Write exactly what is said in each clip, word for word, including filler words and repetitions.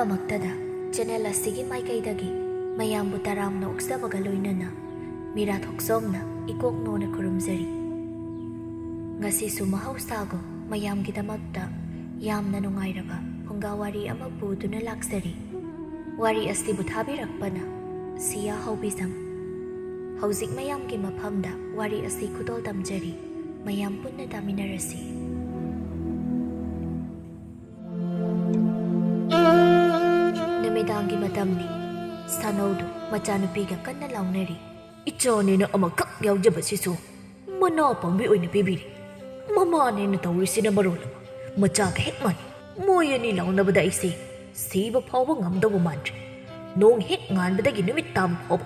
ꯃꯛꯇꯗ channel ꯑꯁꯤꯒꯤ ꯃꯥꯏꯀꯩꯗꯒꯤ ꯃꯌꯥꯝꯕꯨ ꯇꯔꯥꯝꯅ ꯑꯣꯛꯆꯕꯒ ꯂꯣꯏꯅꯅ ꯃꯤꯔꯥ ꯊꯣꯛꯆꯣꯝꯅ ꯏꯀꯣꯛ ꯅꯣꯅ ꯈꯨꯔꯨꯝꯖꯔꯤ꯫ ꯉꯁꯤꯁꯨ ꯃꯍꯧꯁꯥꯒꯨꯝ ꯃꯌꯥꯝꯒꯤꯗꯃꯛꯇ ꯌꯥꯝꯅ ꯅꯨꯡꯉꯥꯏꯔꯕ ꯐꯨꯡꯒꯥ ꯋꯥꯔꯤ ꯑꯃ ꯄꯨꯗꯨꯅ ꯂꯥꯛꯆꯔꯤ꯫ ꯋꯥꯔꯤ ꯑꯁꯤꯕꯨ ꯊꯥꯕꯤꯔꯛꯄꯅ ꯁꯤꯌꯥ ꯍꯧꯕꯤꯖꯝ꯫ ꯍꯧꯖꯤꯛ ꯃꯌꯥꯝꯒꯤ ꯃꯐꯝꯗ ꯋꯥꯔꯤ ꯑꯁꯤ ꯈꯨꯗꯣꯜ ꯇꯝꯖꯔꯤ꯫ ꯃꯌꯥꯝ ꯄꯨꯟꯅ ꯇꯥꯃꯤꯟꯅꯔꯁꯤ꯫ ꯅꯨꯃꯤꯗꯥꯡꯒꯤ ꯃꯇꯝꯅꯤ꯫ ꯁꯥꯅꯧꯗꯨ ꯃꯆꯥꯅꯨꯄꯤꯒ ꯀꯟꯅ ꯂꯥꯎꯅꯔꯤ꯫ "ꯏꯆꯥꯅꯦꯅ ꯑꯃꯈꯛ ꯌꯥꯎꯖꯕꯁꯤꯁꯨ ꯃꯅꯥ ꯄꯪꯕꯤ ꯑꯣꯏꯅ ꯄꯤꯕꯤꯔꯦ꯫ ꯃꯃꯥꯅꯦꯅ ꯇꯧꯔꯤꯁꯤꯅ ꯃꯔꯣꯜ ꯑꯃ ꯃꯆꯥꯒ ꯍꯦꯛ ꯃꯥꯟꯅꯩ꯫ ꯃꯣꯏ ꯑꯅꯤ ꯂꯥꯎꯅꯕꯗ ꯑꯩꯁꯦ ꯁꯤꯕ ꯐꯥꯎꯕ ꯉꯝꯗꯧꯕ ꯃꯥꯟꯗ꯭ꯔꯦ꯫ ꯅꯣꯡ ꯍꯦꯛ ꯉꯥꯟꯕꯗꯒꯤ ꯅꯨꯃꯤꯠ ꯇꯥꯕ ꯐꯥꯎꯕ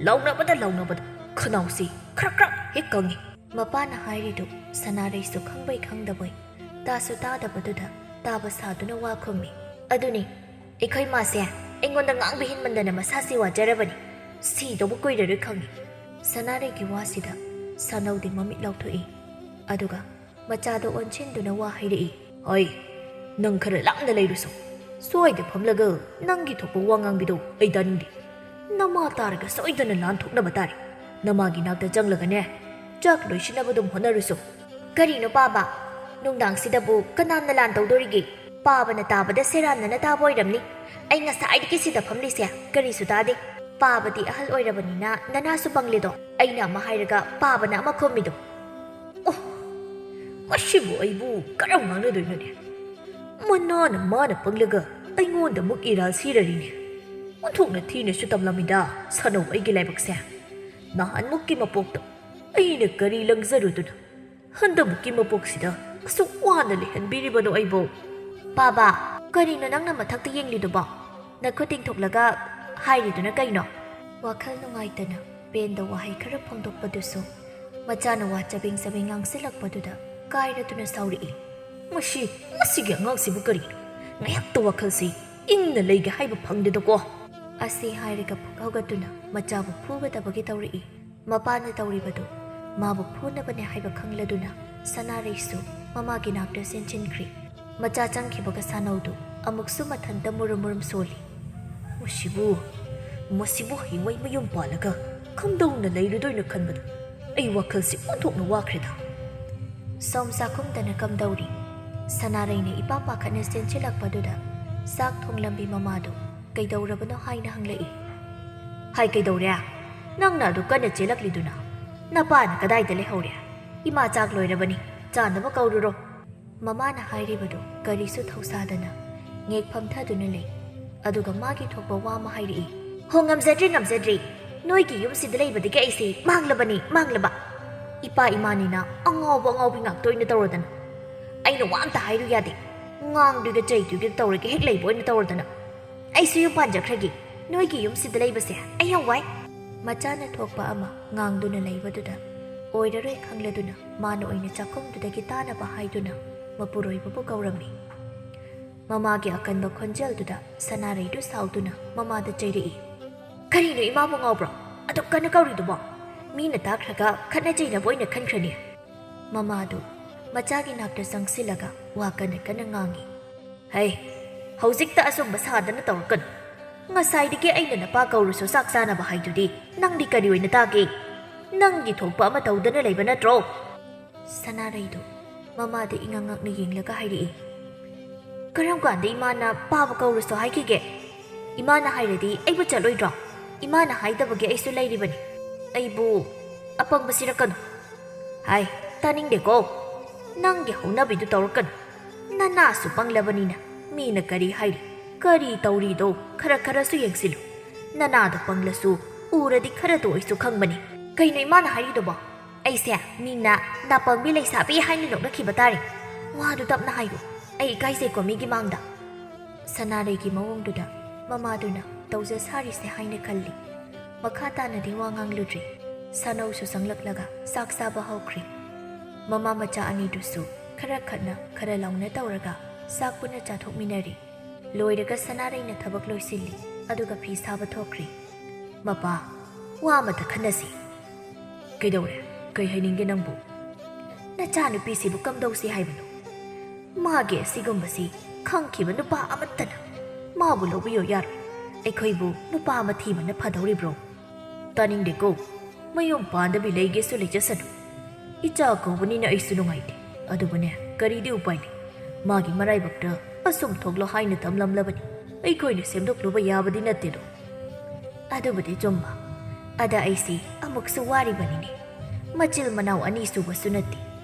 ꯂꯥꯎꯅꯕꯗ ꯂꯥꯎꯅꯕꯗ ꯈꯅꯥꯎꯁꯤ ꯈ꯭ꯔꯛ ꯈ꯭ꯔꯛ ꯍꯦꯛ ꯀꯪꯉꯤ꯫" ꯃꯄꯥꯅ ꯍꯥꯏꯔꯤꯗꯨ ꯁꯅꯥꯔꯩꯁꯨ ꯈꯪꯕꯩ ꯈꯪꯗꯕꯣꯏ ꯇꯥꯁꯨ ꯇꯥꯗꯕꯗꯨꯗ ꯇꯥꯕ ꯁꯥꯗꯨꯅ ꯋꯥ ꯈꯨꯝꯃꯤ꯫ "ꯑꯗꯨꯅꯤ, ꯑꯩꯈꯣꯏ ꯃꯥꯁꯦ ꯑꯩꯉꯣꯟꯗ ꯉꯥꯡꯕ ꯍꯦꯟꯃꯟꯗꯅ ꯃꯁꯥꯁꯤ ꯋꯥꯖꯔꯕꯅꯤ꯫ ꯁꯤꯗꯧꯕ ꯀꯨꯏꯔꯔꯣꯏ ꯈꯪꯉꯤ꯫" ꯁꯅꯥꯔꯩꯒꯤ ꯋꯥꯁꯤꯗ ꯁꯥꯅꯧꯗꯤ ꯃꯃꯤꯠ ꯂꯥꯎꯊꯣꯛꯏ꯫ ꯑꯗꯨꯒ ꯃꯆꯥꯗ ꯑꯣꯟꯁꯤꯟꯗꯨꯅ ꯋꯥ ꯍꯥꯏꯔꯛꯏ꯫ "ꯍꯣꯏ, ꯅꯪ ꯈꯔ ꯂꯥꯞꯅ ꯂꯩꯔꯨꯁꯣ꯫ ꯁ꯭ꯋꯥꯏꯗ ꯐꯝꯂꯒ ꯅꯪꯒꯤ ꯊꯣꯛꯄ ꯋꯥ ꯉꯥꯡꯕꯤꯗꯣ ꯑꯩ ꯇꯥꯅꯤꯡꯗꯦ꯫ ꯅꯃꯥ ꯇꯥꯔꯒ ꯁꯣꯏꯗꯅ ꯂꯥꯟꯊꯣꯛꯅꯕ ꯇꯥꯔꯦ꯫ ꯅꯃꯥꯒꯤ ꯅꯥꯛꯇ ꯆꯪꯂꯒꯅꯦ, ꯆꯥꯛ ꯂꯣꯏꯁꯤꯟꯅꯕ ꯑꯗꯨꯝ ꯍꯣꯠꯅꯔꯨꯁꯣ꯫" "ꯀꯔꯤꯅꯣ ꯄꯥꯕ? ꯅꯨꯡꯗꯥꯡꯁꯤꯗꯕꯨ ꯀꯅꯥꯅ ꯂꯥꯟ ꯇꯧꯗꯣꯔꯤꯒꯦ? ꯄꯥꯕꯅ ꯇꯥꯕꯗ ꯁꯦꯔꯥꯟꯅꯅ ꯇꯥꯕ ꯑꯣꯏꯔꯝꯅꯤ꯫ ꯑꯩ ꯉꯁꯥꯏꯗꯒꯤ ꯁꯤꯗ ꯐꯝꯂꯤꯁꯦ ꯀꯔꯤꯁꯨ ꯇꯥꯗꯦ꯫ ꯄꯥꯕꯗꯤ ꯑꯍꯜ ꯑꯣꯏꯔꯕꯅꯤꯅ ꯅꯅꯥꯁꯨ ꯄꯪꯂꯦꯗꯣ꯫ ꯑꯩꯅ ꯑꯃ ꯍꯥꯏꯔꯒ ꯄꯥꯕꯅ ꯑꯃ ꯈꯨꯝꯃꯤꯗꯣ꯫" "ꯑꯣ, ꯃꯁꯤꯕꯨ ꯑꯩꯕꯨ ꯀꯔꯝ ꯉꯥꯡꯅꯗꯣꯏꯅꯣꯅꯦ? ꯃꯅꯥꯅ ꯃꯥꯅ ꯄꯪꯂꯒ ꯑꯩꯉꯣꯟꯗ ꯑꯃꯨꯛ ꯏꯔꯥꯜ ꯁꯤꯔꯔꯤꯅꯦ꯫ ꯑꯣꯟꯊꯣꯛꯅ ꯊꯤꯅꯁꯨ ꯇꯝꯂꯝꯃꯤꯗ ꯁꯥꯅꯧ ꯑꯩꯒꯤ ꯂꯥꯏꯕꯛꯁꯦ꯫ ꯅꯍꯥꯟꯃꯨꯛꯀꯤ ꯃꯄꯣꯛꯇ ꯑꯩꯅ ꯀꯔꯤ ꯂꯪꯖꯔꯨꯗꯨꯅ ꯍꯟꯗꯛꯃꯨꯛꯀꯤ ꯃꯄꯣꯛꯁꯤꯗ ꯑꯁꯨꯛ ꯋꯥꯅ ꯂꯩꯍꯟꯕꯤꯔꯤꯕꯅꯣ ꯑꯩꯕꯨ?" "ꯄꯥꯕ, ꯀꯔꯤꯅꯣ ꯅꯪꯅ ꯃꯊꯛꯇ ꯌꯦꯡꯂꯤꯗꯨꯕꯣ? ꯅꯈꯨꯠ ꯇꯤꯡꯊꯣꯛꯂꯒ ꯍꯥꯏꯔꯤꯗꯨꯅ ꯀꯩꯅꯣ?" ꯋꯥꯈꯜ ꯅꯨꯡꯉꯥꯏꯇꯅ ꯄꯦꯟꯗ ꯋꯥꯍꯩ ꯈꯔ ꯐꯣꯡꯗꯣꯛꯄꯗꯨꯁꯨ ꯃꯆꯥꯅ ꯋꯥ ꯆꯕꯦꯡ ꯆꯕꯦꯡ ꯉꯥꯡꯁꯤꯜꯂꯛꯄꯗꯨꯗ ꯀꯥꯏꯔꯗꯨꯅ ꯁꯥꯎꯔꯛꯏ꯫ "ꯃꯁꯤ, ꯃꯁꯤꯒꯤ ꯑꯉꯥꯡꯁꯤꯕꯨ ꯀꯔꯤꯅꯣ? ꯉꯥꯏꯍꯥꯛꯇ ꯋꯥꯈꯜꯁꯤ ꯏꯪꯅ ꯂꯩꯒꯦ ꯍꯥꯏꯕ ꯐꯪꯗꯦꯗꯀꯣ!" ꯑꯁꯤ ꯍꯥꯏꯔꯒ ꯄꯨꯛ ꯍꯧꯒꯠꯇꯨꯅ ꯃꯆꯥꯕꯨ ꯐꯨꯒꯗꯕꯒꯤ ꯇꯧꯔꯛꯏ꯫ ꯃꯄꯥꯅ ꯇꯧꯔꯤꯕꯗꯨ ꯃꯥꯕꯨ ꯐꯨꯅꯕꯅꯦ ꯍꯥꯏꯕ ꯈꯪꯂꯗꯨꯅ ꯁꯅꯥꯔꯩꯁꯨ ꯃꯃꯥꯒꯤ ꯅꯥꯛꯇ ꯆꯦꯟꯁꯤꯟꯈ꯭ꯔꯤ꯫ ꯃꯆꯥ ꯆꯪꯈꯤꯕꯒ ꯁꯥꯅꯧꯗꯨ ꯑꯃꯨꯛꯁꯨ ꯃꯊꯟꯇ ꯃꯨꯔꯨꯝ ꯃꯨꯔꯨꯝ ꯁꯣꯜꯂꯤ꯫ "ꯃꯁꯤꯕꯨ, ꯃꯁꯤꯕꯨ ꯍꯌꯦꯡꯋꯥꯏ ꯃꯌꯨꯝ ꯄꯥꯜꯂꯒ ꯀꯝꯗꯧꯅ ꯂꯩꯔꯨꯗꯣꯏꯅꯣ ꯈꯟꯕꯗ ꯑꯩ ꯋꯥꯈꯜꯁꯤ ꯑꯣꯟꯊꯣꯛꯅ ꯋꯥꯈ꯭ꯔꯦꯗ"꯫ ꯁꯣꯝ ꯆꯥꯛꯈꯨꯝꯗꯅ ꯀꯝꯗꯧꯔꯤ? ꯁꯅꯥꯔꯩꯅ ꯏꯄꯥ ꯄꯥꯈꯠꯅ ꯆꯦꯟꯁꯤꯜꯂꯛꯄꯗꯨꯗ ꯆꯥꯛ ꯊꯣꯡꯂꯝꯕꯤ ꯃꯃꯥꯗꯨ ꯀꯩꯗꯧꯔꯕꯅꯣ ꯍꯥꯏꯅ ꯍꯪꯂꯛꯏ꯫ "ꯍꯥꯏ, ꯀꯩꯗꯧꯔꯦ? ꯅꯪꯅ ꯑꯗꯨ ꯀꯟꯅ ꯆꯦꯜꯂꯛꯂꯤꯗꯨꯅ? ꯅꯄꯥꯅ ꯀꯗꯥꯏꯗ ꯂꯩꯍꯧꯔꯦ? ꯏꯃꯥ ꯆꯥꯛ ꯂꯣꯏꯔꯕꯅꯤ, ꯆꯥꯅꯕ ꯀꯧꯔꯨꯔꯣ"꯫ ꯃꯃꯥꯅ ꯍꯥꯏꯔꯤꯕꯗꯨ ꯀꯔꯤꯁꯨ ꯊꯧꯁꯥꯗꯅ ꯉꯦꯛ ꯐꯝꯊꯗꯨꯅ ꯂꯩ꯫ ꯑꯗꯨꯒ ꯃꯥꯒꯤ ꯊꯣꯛꯄ ꯋꯥ ꯑꯃ ꯍꯥꯏꯔꯛꯏ꯫ "ꯍꯣ, ꯉꯝꯖꯗ꯭ꯔꯦ, ꯉꯝꯖꯗ꯭ꯔꯦ꯫ ꯅꯣꯏꯒꯤ ꯌꯨꯝꯁꯤꯗ ꯂꯩꯕꯗꯒꯤ ꯑꯩꯁꯦ ꯃꯥꯡꯂꯕꯅꯤ, ꯃꯥꯡꯂꯕ꯫ ꯏꯄꯥ ꯏꯃꯥꯅꯤꯅ ꯑꯉꯥꯎꯕ ꯑꯉꯥꯎꯕꯤ ꯉꯥꯛꯇ ꯑꯣꯏꯅ ꯇꯧꯔꯗꯅ꯫ ꯑꯩꯅ ꯋꯥ ꯑꯝꯇ ꯍꯥꯏꯔꯨ ꯌꯥꯗꯦ꯫ ꯉꯥꯡꯗꯣꯏꯒ ꯆꯩꯗꯣꯏꯒ ꯇꯧꯔꯒ ꯍꯦꯛ ꯂꯩꯕ ꯑꯣꯏꯅ ꯇꯧꯔꯗꯅ꯫ ꯑꯩꯁꯨ ꯌꯨꯝ ꯄꯥꯟꯖꯈ꯭ꯔꯒꯦ꯫ ꯅꯣꯏꯒꯤ ꯌꯨꯝꯁꯤꯗ ꯂꯩꯕꯁꯦ ꯑꯩ ꯌꯥꯝ ꯋꯥꯏ"꯫ ꯃꯆꯥꯅ ꯊꯣꯛꯄ ꯑꯃ ꯉꯥꯡꯗꯨꯅ ꯂꯩꯕꯗꯨꯗ ꯑꯣꯏꯔꯔꯣꯏ ꯈꯪꯂꯗꯨꯅ ꯃꯥꯅ ꯑꯣꯏꯅ ꯆꯥꯛꯈꯨꯝꯗꯨꯗꯒꯤ ꯇꯥꯅꯕ ꯍꯥꯏꯗꯨꯅ ꯃꯄꯨꯔꯣꯏꯕꯕꯨ ꯀꯧꯔꯝꯃꯤ꯫ ꯃꯃꯥꯒꯤ ꯑꯀꯟꯕ ꯈꯣꯟꯖꯦꯜꯗꯨꯗ ꯁꯅꯥꯔꯩꯗꯨ ꯁꯥꯎꯗꯨꯅ ꯃꯃꯥꯗ ꯆꯩꯔꯛꯏ꯫ "ꯀꯔꯤꯅꯣ ꯏꯃꯥꯕꯨ ꯉꯥꯎꯕ꯭ꯔꯣ? ꯑꯗꯨꯛ ꯀꯟꯅ ꯀꯧꯔꯤꯗꯨꯕꯣ? ꯃꯤꯅ ꯇꯥꯈ꯭ꯔꯒ ꯈꯠꯅ ꯆꯩꯅꯕ ꯑꯣꯏꯅ ꯈꯟꯈ꯭ꯔꯅꯤ"꯫ ꯃꯃꯥꯗꯨ ꯃꯆꯥꯒꯤ ꯅꯥꯛꯇ ꯆꯪꯁꯤꯜꯂꯒ ꯋꯥ ꯀꯟꯅ ꯀꯟꯅ ꯉꯥꯡꯏ꯫ "ꯍꯩ, ꯍꯧꯖꯤꯛꯇ ꯑꯆꯨꯝꯕ ꯁꯥꯗꯅ ꯇꯧꯔꯛꯀꯅꯨ꯫ ꯉꯁꯥꯏꯗꯒꯤ ꯑꯩꯅ ꯅꯄꯥ ꯀꯧꯔꯁꯨ ꯆꯥꯛ ꯆꯥꯅꯕ ꯍꯥꯏꯗꯨꯗꯤ ꯅꯪꯗꯤ ꯀꯔꯤ ꯑꯣꯏꯅ ꯇꯥꯒꯦ? ꯅꯪꯒꯤ ꯊꯣꯛꯄ ꯑꯃ ꯇꯧꯗꯅ ꯂꯩꯕ ꯅꯠꯇ꯭ꯔꯣ?" ꯁꯅꯥꯔꯩꯗꯨ ꯃꯃꯥꯗ ꯏꯉꯛ ꯉꯛꯅ ꯌꯦꯡꯂꯒ ꯍꯥꯏꯔꯛꯏ꯫ "ꯀꯔꯝ ꯀꯥꯟꯗ ꯏꯃꯥꯅ ꯄꯥꯕ ꯀꯧꯔꯁꯨ ꯍꯥꯏꯈꯤꯒꯦ? ꯏꯃꯥꯅ ꯍꯥꯏꯔꯗꯤ ꯑꯩꯕꯨ ꯆꯠꯂꯣꯏꯗ꯭ꯔꯣ? ꯏꯃꯥꯅ ꯍꯥꯏꯗꯕꯒꯤ ꯑꯩꯁꯨ ꯂꯩꯔꯤꯕꯅꯤ꯫ ꯑꯩꯕꯨ ꯑꯄꯪꯕ ꯁꯤꯔꯛꯀꯅꯨ"꯫ "ꯍꯥꯏ, ꯇꯥꯅꯤꯡꯗꯦꯀꯣ꯫ ꯅꯪꯒꯤ ꯍꯧꯅꯕꯤꯗꯨ ꯇꯧꯔꯛꯀꯅꯨ꯫ ꯅꯅꯥꯁꯨ ꯄꯪꯂꯕꯅꯤꯅ ꯃꯤꯅ ꯀꯔꯤ ꯍꯥꯏꯔꯤ, ꯀꯔꯤ ꯇꯧꯔꯤꯗꯣ ꯈꯔ ꯈꯔꯁꯨ ꯌꯦꯡꯁꯤꯜꯂꯨ꯫ ꯅꯅꯥꯗꯣ ꯄꯪꯂꯁꯨ ꯎꯔꯗꯤ ꯈꯔꯇ ꯑꯣꯏꯁꯨ ꯈꯪꯕꯅꯤ꯫ ꯀꯩꯅꯣ ꯏꯃꯥꯅ ꯍꯥꯏꯔꯤꯗꯨꯕꯣ? ꯑꯩꯁꯦ ꯃꯤꯅ ꯅꯥꯄꯪꯕꯤ ꯂꯩꯁꯥꯕꯤ ꯍꯥꯏꯅ ꯅꯣꯛꯅꯈꯤꯕ ꯇꯥꯔꯦ꯫ ꯋꯥꯗꯨ ꯇꯞꯅ ꯍꯥꯏꯌꯨ꯫ ꯑꯩ ꯏꯀꯥꯏꯖꯩꯀꯣ ꯃꯤꯒꯤ ꯃꯥꯡꯗ"꯫ ꯁꯅꯥꯔꯩꯒꯤ ꯃꯑꯣꯡꯗꯨꯗ ꯃꯃꯥꯗꯨꯅ ꯇꯧꯖ ꯁꯥꯔꯤꯁꯦ ꯍꯥꯏꯅ ꯈꯜꯂꯤ꯫ ꯃꯈꯥ ꯇꯥꯅꯗꯤ ꯋꯥ ꯉꯥꯡꯂꯨꯗ꯭ꯔꯦ꯫ ꯁꯥꯅꯧꯁꯨ ꯆꯪꯂꯛꯂꯒ ꯆꯥꯛ ꯆꯥꯕ ꯍꯧꯈ꯭ꯔꯦ꯫ ꯃꯃꯥ ꯃꯆꯥ ꯑꯅꯤꯗꯨꯁꯨ ꯈꯔ ꯈꯠꯅ ꯈꯔ ꯂꯥꯎꯅ ꯇꯧꯔꯒ ꯆꯥꯛ ꯄꯨꯟꯅ ꯆꯥꯊꯣꯛꯃꯤꯟꯅꯔꯤ꯫ ꯂꯣꯏꯔꯒ ꯁꯅꯥꯔꯩꯅ ꯊꯕꯛ ꯂꯣꯏꯁꯤꯜꯂꯤ, ꯑꯗꯨꯒ ꯐꯤ ꯁꯥꯕ ꯊꯣꯛꯈ꯭ꯔꯦ꯫ "ꯃꯄꯥ, ꯋꯥ ꯑꯃꯇ ꯈꯟꯅꯁꯤ"꯫ "ꯀꯩꯗꯧꯔꯦ? ꯀꯩ ꯍꯥꯏꯅꯤꯡꯒꯦ ꯅꯪꯕꯨ?" "ꯅꯆꯥꯅꯨꯄꯤꯁꯤꯕꯨ ꯀꯝꯗꯧꯁꯤ ꯍꯥꯏꯕꯅꯣ?" ꯃꯥꯒꯤ ꯑꯁꯤꯒꯨꯝꯕꯁꯤ ꯈꯪꯈꯤꯕ ꯅꯨꯄꯥ ꯑꯃꯠꯇꯅ ꯃꯥꯕꯨ ꯂꯧꯕꯤꯌꯣ ꯌꯥꯔꯣꯏ꯫ ꯑꯩꯈꯣꯏꯕꯨ ꯅꯨꯄꯥ ꯑꯃ ꯊꯤꯕꯅ ꯐꯗꯧꯔꯤꯕ꯭ꯔꯣ? ꯇꯥꯅꯤꯡꯗꯦꯀꯣ꯫ ꯃꯌꯨꯝ ꯄꯥꯟꯗꯕꯤ ꯂꯩꯒꯦꯁꯨ ꯂꯩꯖꯁꯅꯨ꯫ ꯏꯆꯥ ꯀꯧꯕꯅꯤꯅ ꯑꯩꯁꯨ ꯅꯨꯡꯉꯥꯏꯇꯦ꯫ ꯑꯗꯨꯕꯨꯅꯦ, ꯀꯔꯤꯗꯤ ꯎꯄꯥꯏ ꯂꯩ? ꯃꯥꯒꯤ ꯃꯔꯥꯏꯕꯛꯇ ꯑꯁꯨꯝ ꯊꯣꯛꯂꯣ ꯍꯥꯏꯅ ꯇꯝꯂꯝꯂꯕꯅꯤ꯫ ꯑꯩꯈꯣꯏꯅ ꯁꯦꯝꯗꯣꯛꯂꯨꯕ ꯌꯥꯕꯗꯤ ꯅꯠꯇꯦꯗꯣ꯫ ꯑꯗꯨꯕꯨꯗꯤ ꯆꯨꯝꯕ꯫ ꯑꯗ ꯑꯩꯁꯤ ꯑꯃꯨꯛꯁꯨ ꯋꯥꯔꯤꯕꯅꯤꯅꯦ꯫ ꯃꯆꯤꯜ ꯃꯅꯥꯎ ꯑꯅꯤ ꯁꯨꯕꯁꯨ ꯅꯠꯇꯦ꯫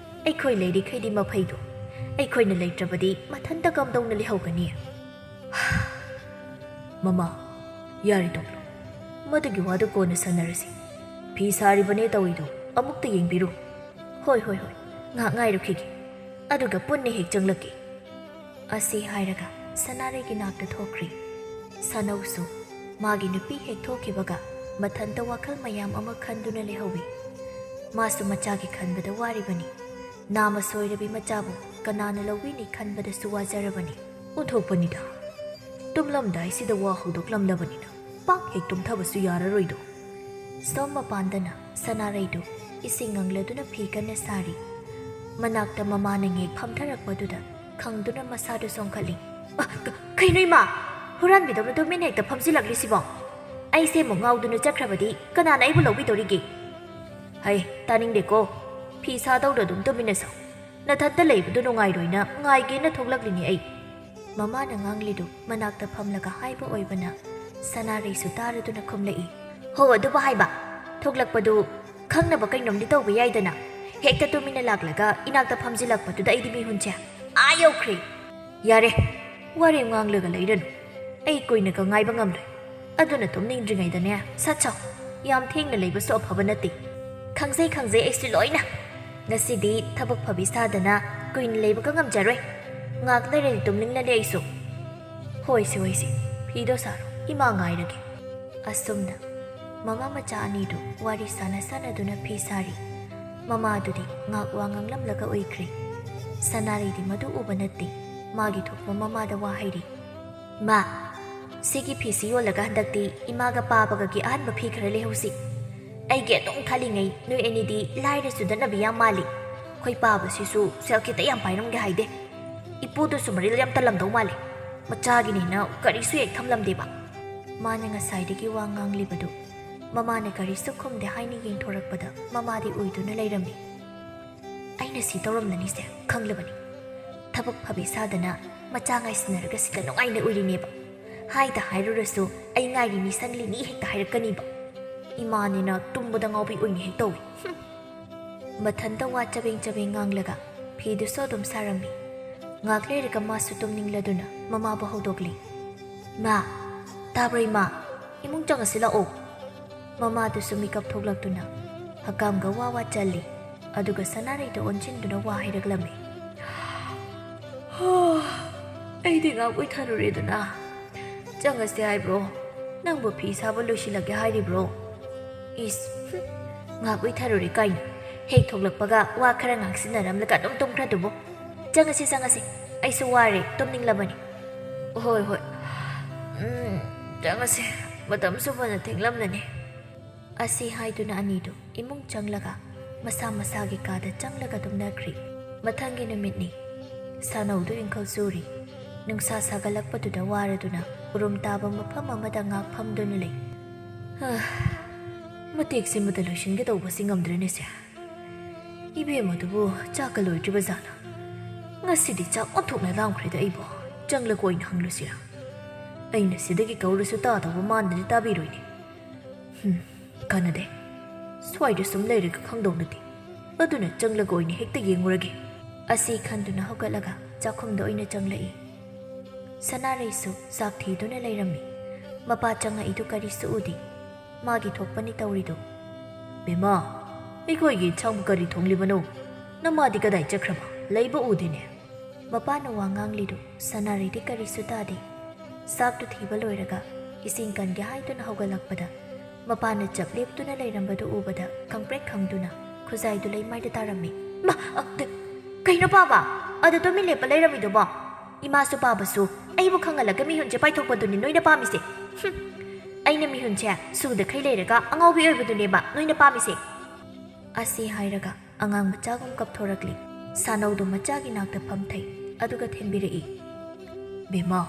ꯑꯩꯈꯣꯏ ꯂꯩꯔꯤꯈꯩꯗꯤ ꯃꯐꯩꯗꯣ꯫ ꯑꯩꯈꯣꯏꯅ ꯂꯩꯇ꯭ꯔꯕꯗꯤ ꯃꯊꯟꯇ ꯀꯝꯗꯧꯅ ꯂꯩꯍꯧꯒꯅꯤ? ꯃꯃꯥ, ꯌꯥꯔꯦ ꯇꯣꯛꯂꯣ꯫ ꯃꯗꯨꯒꯤ ꯋꯥꯗꯨ ꯀꯣꯟꯅ ꯁꯥꯟꯅꯔꯁꯤ꯫ ꯐꯤ ꯁꯥꯔꯤꯕꯅꯦ ꯇꯧꯔꯤꯗꯣ ꯑꯃꯨꯛꯇ ꯌꯦꯡꯕꯤꯔꯨ꯫ ꯍꯣꯏ, ꯍꯣꯏ, ꯍꯣꯏ꯫ ꯉꯥꯏꯍꯥꯛ ꯉꯥꯏꯔꯨꯈꯤꯒꯦ꯫ ꯑꯗꯨꯒ ꯄꯨꯟꯅ ꯍꯦꯛ ꯆꯪꯂꯛꯀꯦ꯫ ꯑꯁꯤ ꯍꯥꯏꯔꯒ ꯁꯅꯥꯔꯩꯒꯤ ꯅꯥꯛꯇ ꯊꯣꯛꯈ꯭ꯔꯦ꯫ ꯁꯥꯅꯧꯁꯨ ꯃꯥꯒꯤ ꯅꯨꯄꯤ ꯍꯦꯛ ꯊꯣꯛꯈꯤꯕꯒ ꯃꯊꯟꯇ ꯋꯥꯈꯜ ꯃꯌꯥꯝ ꯑꯃ ꯈꯟꯗꯨꯅ ꯂꯩꯍꯧꯏ꯫ ꯃꯥꯁꯨ ꯃꯆꯥꯒꯤ ꯈꯟꯕꯗ ꯋꯥꯔꯤꯕꯅꯤ꯫ ꯅꯥꯃ ꯁꯣꯏꯔꯕꯤ ꯃꯆꯥꯕꯨ ꯀꯅꯥꯅ ꯂꯧꯕꯤꯅꯤ ꯈꯟꯕꯗꯁꯨ ꯋꯥꯖꯔꯕꯅꯤ꯫ ꯑꯣꯟꯊꯣꯛꯄꯅꯤꯗ꯫ ꯇꯨꯝꯂꯝꯗꯥꯏꯁꯤꯗ ꯋꯥ ꯍꯧꯗꯣꯛꯂꯝꯂꯕꯅꯤꯅ ꯄꯥꯛ ꯍꯦꯛ ꯇꯨꯝꯊꯕꯁꯨ ꯌꯥꯔꯔꯣꯏꯗꯣ꯫ ꯁꯣꯝ ꯃꯄꯥꯟꯗꯅ ꯁꯅꯥꯔꯩꯗꯨ ꯏꯁꯤꯡ ꯉꯪꯂꯗꯨꯅ ꯐꯤ ꯀꯟꯅ ꯁꯥꯔꯤ꯫ ꯃꯅꯥꯛꯇ ꯃꯃꯥꯅ ꯉꯦꯛ ꯐꯝꯊꯔꯛꯄꯗꯨꯗ ꯈꯪꯗꯨꯅ ꯃꯁꯥꯗꯨ ꯁꯣꯟꯈꯠꯂꯤ꯫ "ꯑ, ꯀ-, ꯀꯩꯅꯣ ꯏꯃꯥ? ꯍꯨꯔꯥꯟꯕꯤꯗꯧꯅ ꯇꯨꯃꯤꯟꯅ ꯍꯦꯛꯇ ꯐꯝꯖꯤꯜꯂꯛꯂꯤꯁꯤꯕꯣ? ꯑꯩꯁꯦ ꯑꯃꯨꯛ ꯉꯥꯎꯗꯨꯅ ꯆꯠꯈ꯭ꯔꯕꯗꯤ ꯀꯅꯥꯅ ꯑꯩꯕꯨ ꯂꯧꯕꯤꯗꯧꯔꯤꯒꯦ?" "ꯍꯩ, ꯇꯥꯅꯤꯡꯗꯦꯀꯣ꯫ ꯐꯤ ꯁꯥꯗꯧꯗ ꯑꯗꯨꯝ ꯇꯨꯃꯤꯟꯅ ꯁꯥꯎ꯫ ꯅꯊꯟꯇ ꯂꯩꯕꯗꯨ ꯅꯨꯡꯉꯥꯏꯔꯣꯏꯅ ꯉꯥꯏꯒꯦꯅ ꯊꯣꯛꯂꯛꯂꯤꯅꯤ ꯑꯩ꯫" ꯃꯃꯥꯅ ꯉꯥꯡꯂꯤꯗꯨ ꯃꯅꯥꯛꯇ ꯐꯝꯂꯒ ꯍꯥꯏꯕ ꯑꯣꯏꯕꯅ ꯁꯅꯥꯔꯩꯁꯨ ꯇꯥꯔꯗꯨꯅ ꯈꯨꯝꯂꯛꯏ꯫ "ꯍꯣ, ꯑꯗꯨꯕꯨ ꯍꯥꯏꯕ꯫ ꯊꯣꯛꯂꯛꯄꯗꯨ ꯈꯪꯅꯕ ꯀꯩꯅꯣꯝꯗꯤ ꯇꯧꯕ ꯌꯥꯏꯗꯅ꯫ ꯍꯦꯛꯇ ꯇꯨꯃꯤꯟꯅ ꯂꯥꯛꯂꯒ ꯏꯅꯥꯛꯇ ꯐꯝꯖꯤꯜꯂꯛꯄꯗꯨꯗ ꯑꯩꯗꯤ ꯃꯤꯍꯨꯟꯁꯦ ꯑꯥ ꯌꯧꯈ꯭ꯔꯦ꯫" "ꯌꯥꯔꯦ, ꯋꯥꯔꯦꯝ ꯉꯥꯡꯂꯒ ꯂꯩꯔꯅꯨ꯫ ꯑꯩ ꯀꯨꯏꯅꯒ ꯉꯥꯏꯕ ꯉꯝꯂꯣꯏ꯫ ꯑꯗꯨꯅ ꯇꯨꯝꯅꯤꯡꯗ꯭ꯔꯤꯉꯩꯗꯅꯦ, ꯁꯠ ꯁꯥꯎ꯫ ꯌꯥꯝ ꯊꯦꯡꯅ ꯂꯩꯕꯁꯨ ꯑꯐꯕ ꯅꯠꯇꯦ꯫" "ꯈꯪꯖꯩ, ꯈꯪꯖꯩ, ꯑꯩꯁꯨ ꯂꯣꯏꯅ꯫ ꯉꯁꯤꯗꯤ ꯊꯕꯛ ꯐꯕꯤ ꯁꯥꯗꯅ ꯀꯨꯏꯅ ꯂꯩꯕꯒ ꯉꯝꯖꯔꯣꯏ꯫ ꯉꯥꯛ ꯂꯩꯔꯗꯤ ꯇꯨꯝꯅꯤꯡꯂꯅꯤ ꯑꯩꯁꯨ꯫" "ꯍꯣꯏꯁꯦ, ꯍꯣꯏꯁꯦ, ꯐꯤꯗꯣ ꯁꯥꯔꯣ, ꯏꯃꯥ ꯉꯥꯏꯔꯒꯦ꯫" ꯑꯁꯨꯝꯅ ꯃꯃꯥ ꯃꯆꯥ ꯑꯅꯤꯗꯨ ꯋꯥꯔꯤ ꯁꯥꯟꯅ ꯁꯥꯟꯅꯗꯨꯅ ꯐꯤ ꯁꯥꯔꯤ꯫ ꯃꯃꯥꯗꯨꯗꯤ ꯉꯥꯛ ꯋꯥ ꯉꯥꯡꯂꯝꯂꯒ ꯎꯏꯈ꯭ꯔꯦ꯫ ꯁꯅꯥꯔꯩꯗꯤ ꯃꯗꯨ ꯎꯕ ꯅꯠꯇꯦ꯫ ꯃꯥꯒꯤ ꯊꯣꯛꯄ ꯃꯃꯥꯗ ꯋꯥ ꯍꯥꯏꯔꯤ꯫ "ꯃꯥ, ꯁꯤꯒꯤ ꯐꯤꯁꯤ ꯌꯣꯜꯂꯒ ꯍꯟꯗꯛꯇꯤ ꯏꯃꯥꯒ ꯄꯥꯕꯒꯒꯤ ꯑꯍꯟꯕ ꯐꯤ ꯈꯔ ꯂꯩꯍꯧꯁꯤ꯫ ꯑꯩꯒꯤ ꯑꯗꯨꯝ ꯈꯜꯂꯤꯉꯩ ꯅꯣꯏ ꯑꯅꯤꯗꯤ ꯂꯥꯏꯔ ꯆꯨꯗꯠꯅꯕꯤ ꯌꯥꯝ ꯃꯥꯜꯂꯤ꯫ ꯑꯩꯈꯣꯏ ꯄꯥꯕꯁꯤꯁꯨ ꯁꯦꯜ ꯈꯤꯇ ꯌꯥꯝ ꯄꯥꯏꯔꯝꯒꯦ ꯍꯥꯏꯗꯦ꯫" ꯏꯄꯨꯗꯨꯁꯨ ꯃꯔꯤꯜ ꯌꯥꯝ ꯇꯜꯂꯝꯗꯧ ꯃꯥꯜꯂꯦ꯫ ꯃꯆꯥꯒꯤꯅꯤꯅ ꯀꯔꯤꯁꯨ ꯍꯦꯛ ꯊꯝꯂꯝꯗꯦꯕ꯫ ꯃꯥꯅ ꯉꯁꯥꯏꯗꯒꯤ ꯋꯥ ꯉꯥꯡꯂꯤꯕꯗꯨ ꯃꯃꯥꯅ ꯀꯔꯤꯁꯨ ꯈꯨꯝꯗꯦ ꯍꯥꯏꯅ ꯌꯦꯡꯊꯣꯔꯛꯄꯗ ꯃꯃꯥꯗꯤ ꯎꯏꯗꯨꯅ ꯂꯩꯔꯝꯃꯤ꯫ ꯑꯩꯅ ꯁꯤ ꯇꯧꯔꯝꯂꯅꯤꯁꯦ ꯈꯪꯂꯕꯅꯤ꯫ ꯊꯕꯛ ꯐꯕꯤ ꯁꯥꯗꯅ ꯃꯆꯥ ꯉꯥꯏꯁꯤꯟꯅꯔꯒ ꯁꯤꯗ ꯅꯨꯡꯉꯥꯏꯅ ꯎꯏꯔꯤꯅꯦꯕ꯫ ꯍꯥꯏꯗ ꯍꯥꯏꯔꯨꯔꯁꯨ ꯑꯩ ꯉꯥꯏꯔꯤꯅꯤ ꯁꯪꯂꯤꯅꯤ ꯍꯦꯛꯇ ꯍꯥꯏꯔꯛꯀꯅꯤꯕ꯫ ꯏꯃꯥꯅꯤꯅ ꯇꯨꯝꯕꯗ ꯉꯥꯎꯕꯤ ꯑꯣꯏꯅ ꯍꯦꯛ ꯇꯧꯏ꯫ ꯍꯨꯝ꯫ ꯃꯊꯟꯇ ꯋꯥ ꯆꯕꯦꯡ ꯆꯕꯦꯡ ꯉꯥꯡꯂꯒ ꯐꯤꯗꯨꯁꯨ ꯑꯗꯨꯝ ꯁꯥꯔꯝꯃꯤ꯫ ꯉꯥꯛ ꯂꯩꯔꯒ ꯃꯥꯁꯨ ꯇꯨꯝꯅꯤꯡꯂꯗꯨꯅ ꯃꯃꯥꯕꯨ ꯍꯧꯗꯣꯛꯂꯤ꯫ "ꯃꯥ, ꯇꯥꯕ꯭ꯔꯣ ꯏꯃꯥ? ꯏꯃꯨꯡ ꯆꯪꯉꯁꯤ ꯂꯥꯛꯑꯣ꯫" ꯃꯃꯥꯗꯨꯁꯨ ꯃꯤꯀꯞ ꯊꯣꯛꯂꯛꯇꯨꯅ ꯍꯀꯥꯝꯒ ꯋꯥ ꯋꯥ ꯆꯜꯂꯤ꯫ ꯑꯗꯨꯒ ꯁꯅꯥꯔꯩꯗ ꯑꯣꯟꯁꯤꯟꯗꯨꯅ ꯋꯥ ꯍꯥꯏꯔꯛꯂꯝꯃꯤ꯫ "ꯍꯥ, ꯑꯩꯗꯤ ꯉꯥꯛ ꯎꯏꯊꯔꯨꯔꯦꯗꯅ꯫ ꯆꯪꯉꯁꯤ ꯍꯥꯏꯕ꯭ꯔꯣ? ꯅꯪꯕꯨ ꯐꯤ ꯁꯥꯕ ꯂꯣꯏꯁꯤꯜꯂꯒꯦ ꯍꯥꯏꯔꯤꯕ꯭ꯔꯣ? ꯏꯁ, ꯍꯨꯝ, ꯉꯥꯛ ꯎꯏꯊꯔꯨꯔꯦ ꯀꯥꯏꯅ꯫ ꯍꯦꯛ ꯊꯣꯛꯂꯛꯄꯒ ꯋꯥ ꯈꯔ ꯉꯥꯡꯁꯤꯟꯅꯔꯝꯂꯒ ꯑꯗꯨꯝ ꯇꯨꯝꯈ꯭ꯔꯗꯨꯕꯨ꯫ ꯆꯪꯉꯁꯤ, ꯆꯪꯉꯁꯤ꯫ ꯑꯩꯁꯨ ꯋꯥꯔꯦ, ꯇꯨꯝꯅꯤꯡꯂꯕꯅꯤ꯫" "ꯍꯣꯏ, ꯍꯣꯏ꯫ ꯎꯝ, ꯆꯪꯉꯁꯤ꯫ ꯃꯇꯝꯁꯨ ꯐꯅ ꯊꯦꯡꯂꯝꯂꯅꯤ꯫" ꯑꯁꯤ ꯍꯥꯏꯗꯨꯅ ꯑꯅꯤꯗꯨ ꯏꯃꯨꯡ ꯆꯪꯂꯒ ꯃꯁꯥ ꯃꯁꯥꯒꯤ ꯀꯥꯗ ꯆꯪꯂꯒ ꯇꯨꯝꯅꯈ꯭ꯔꯤ꯫ ꯃꯊꯪꯒꯤ ꯅꯨꯃꯤꯠꯅꯤ꯫ ꯁꯥꯅꯧꯗꯨ ꯏꯪꯈꯧ ꯆꯨꯔꯤ꯫ ꯅꯨꯡꯁꯥ ꯁꯥꯒꯠꯂꯛꯄꯗꯨꯗ ꯋꯥꯔꯗꯨꯅ ꯎꯔꯨꯝ ꯇꯥꯕ ꯃꯐꯝ ꯑꯃꯗ ꯉꯥꯛ ꯐꯝꯗꯨꯅ ꯂꯩ꯫ "ꯍꯥ, ꯃꯇꯦꯛꯁꯤꯃꯇ ꯂꯣꯏꯁꯤꯟꯒꯦ ꯇꯧꯕꯁꯤ ꯉꯝꯗ꯭ꯔꯦꯅꯦ ꯁꯦ꯫ ꯏꯕꯦꯝꯃꯗꯨꯕꯨ ꯆꯥꯛꯀ ꯂꯣꯏꯗ꯭ꯔꯤꯕ ꯖꯥꯠꯂꯥ? ꯉꯁꯤꯗꯤ ꯆꯥꯛ ꯑꯣꯟꯊꯣꯛꯅ ꯂꯥꯝꯈ꯭ꯔꯦꯗ ꯑꯩꯕꯨ꯫ ꯆꯪꯂꯒ ꯑꯣꯏꯅ ꯍꯪꯂꯨꯁꯤꯔꯥ? ꯑꯩꯅ ꯁꯤꯗꯒꯤ ꯀꯧꯔꯁꯨ ꯇꯥꯗꯧꯕ ꯃꯥꯅꯗꯤ ꯇꯥꯕꯤꯔꯣꯏꯅꯦ꯫ ꯍꯨꯝ, ꯀꯥꯟꯅꯗꯦ꯫ ꯁ꯭ꯋꯥꯏꯗ ꯁꯨꯝ ꯂꯩꯔꯒ ꯈꯪꯗꯧ ꯅꯠꯇꯦ꯫ ꯑꯗꯨꯅ ꯆꯪꯂꯒ ꯑꯣꯏꯅ ꯍꯦꯛꯇ ꯌꯦꯡꯉꯨꯔꯒꯦ꯫" ꯑꯁꯤ ꯈꯟꯗꯨꯅ ꯍꯧꯒꯠꯂꯒ ꯆꯥꯛꯈꯨꯝꯗ ꯑꯣꯏꯅ ꯆꯪꯂꯛꯏ꯫ ꯁꯅꯥꯔꯩꯁꯨ ꯆꯥꯛ ꯊꯤꯗꯨꯅ ꯂꯩꯔꯝꯃꯤ꯫ ꯃꯄꯥ ꯆꯪꯉꯛꯏꯗꯨ ꯀꯔꯤꯁꯨ ꯎꯗꯦ꯫ ꯃꯥꯒꯤ ꯊꯣꯛꯄꯅꯤ ꯇꯧꯔꯤꯗꯨ꯫ "ꯕꯦꯝꯃ, ꯑꯩꯈꯣꯏꯒꯤ ꯏꯟꯁꯥꯡꯕꯨ ꯀꯔꯤ ꯊꯣꯡꯂꯤꯕꯅꯣ? ꯅꯃꯥꯗꯤ ꯀꯗꯥꯏ ꯆꯠꯈ꯭ꯔꯕ? ꯂꯩꯕ ꯎꯗꯦꯅꯦ꯫" ꯃꯄꯥꯅ ꯋꯥ ꯉꯥꯡꯂꯤꯗꯨ ꯁꯅꯥꯔꯩꯗꯤ ꯀꯔꯤꯁꯨ ꯇꯥꯗꯦ꯫ ꯆꯥꯛꯇꯨ ꯊꯤꯕ ꯂꯣꯏꯔꯒ ꯏꯁꯤꯡ ꯀꯟꯒꯦ ꯍꯥꯏꯗꯨꯅ ꯍꯧꯒꯠꯂꯛꯄꯗ ꯃꯄꯥꯅ ꯆꯞ ꯂꯦꯞꯇꯨꯅ ꯂꯩꯔꯝꯕꯗꯨ ꯎꯕꯗ ꯈꯪꯄ꯭ꯔꯦꯛ ꯈꯪꯗꯨꯅ ꯈꯨꯖꯥꯏꯗꯨ ꯂꯩꯃꯥꯏꯗ ꯇꯥꯔꯝꯃꯤ꯫ "ꯃꯥ, ꯑ, ꯗ-, ꯀꯩꯅꯣ ꯄꯥꯕ? ꯑꯗ ꯇꯨꯃꯤꯟ ꯂꯦꯞꯄ ꯂꯩꯔꯝꯃꯤꯗꯨꯕꯣ? ꯏꯃꯥꯁꯨ ꯄꯥꯕꯁꯨ ꯑꯩꯕꯨ ꯈꯪꯍꯜꯂꯒ ꯃꯤꯍꯨꯟꯁꯦ ꯄꯥꯏꯊꯣꯛꯄꯗꯨꯅꯤ ꯅꯣꯏꯅ ꯄꯥꯝꯃꯤꯁꯦ꯫ ꯍꯨꯝ, ꯑꯩꯅ ꯃꯤꯍꯨꯟꯁꯦ ꯁꯨꯗꯈꯩ ꯂꯩꯔꯒ ꯑꯉꯥꯎꯕꯤ ꯑꯣꯏꯕꯗꯨꯅꯦꯕ ꯅꯣꯏꯅ ꯄꯥꯝꯃꯤꯁꯦ꯫" ꯑꯁꯤ ꯍꯥꯏꯔꯒ ꯑꯉꯥꯡ ꯃꯆꯥꯒꯨꯝ ꯀꯞꯊꯣꯔꯛꯂꯤ꯫ ꯁꯥꯅꯧꯗꯨ ꯃꯆꯥꯒꯤ ꯅꯥꯛꯇ ꯐꯝꯊꯩ꯫ ꯑꯗꯨꯒ ꯊꯦꯝꯕꯤꯔꯛꯏ꯫ "ꯕꯦꯝꯃ,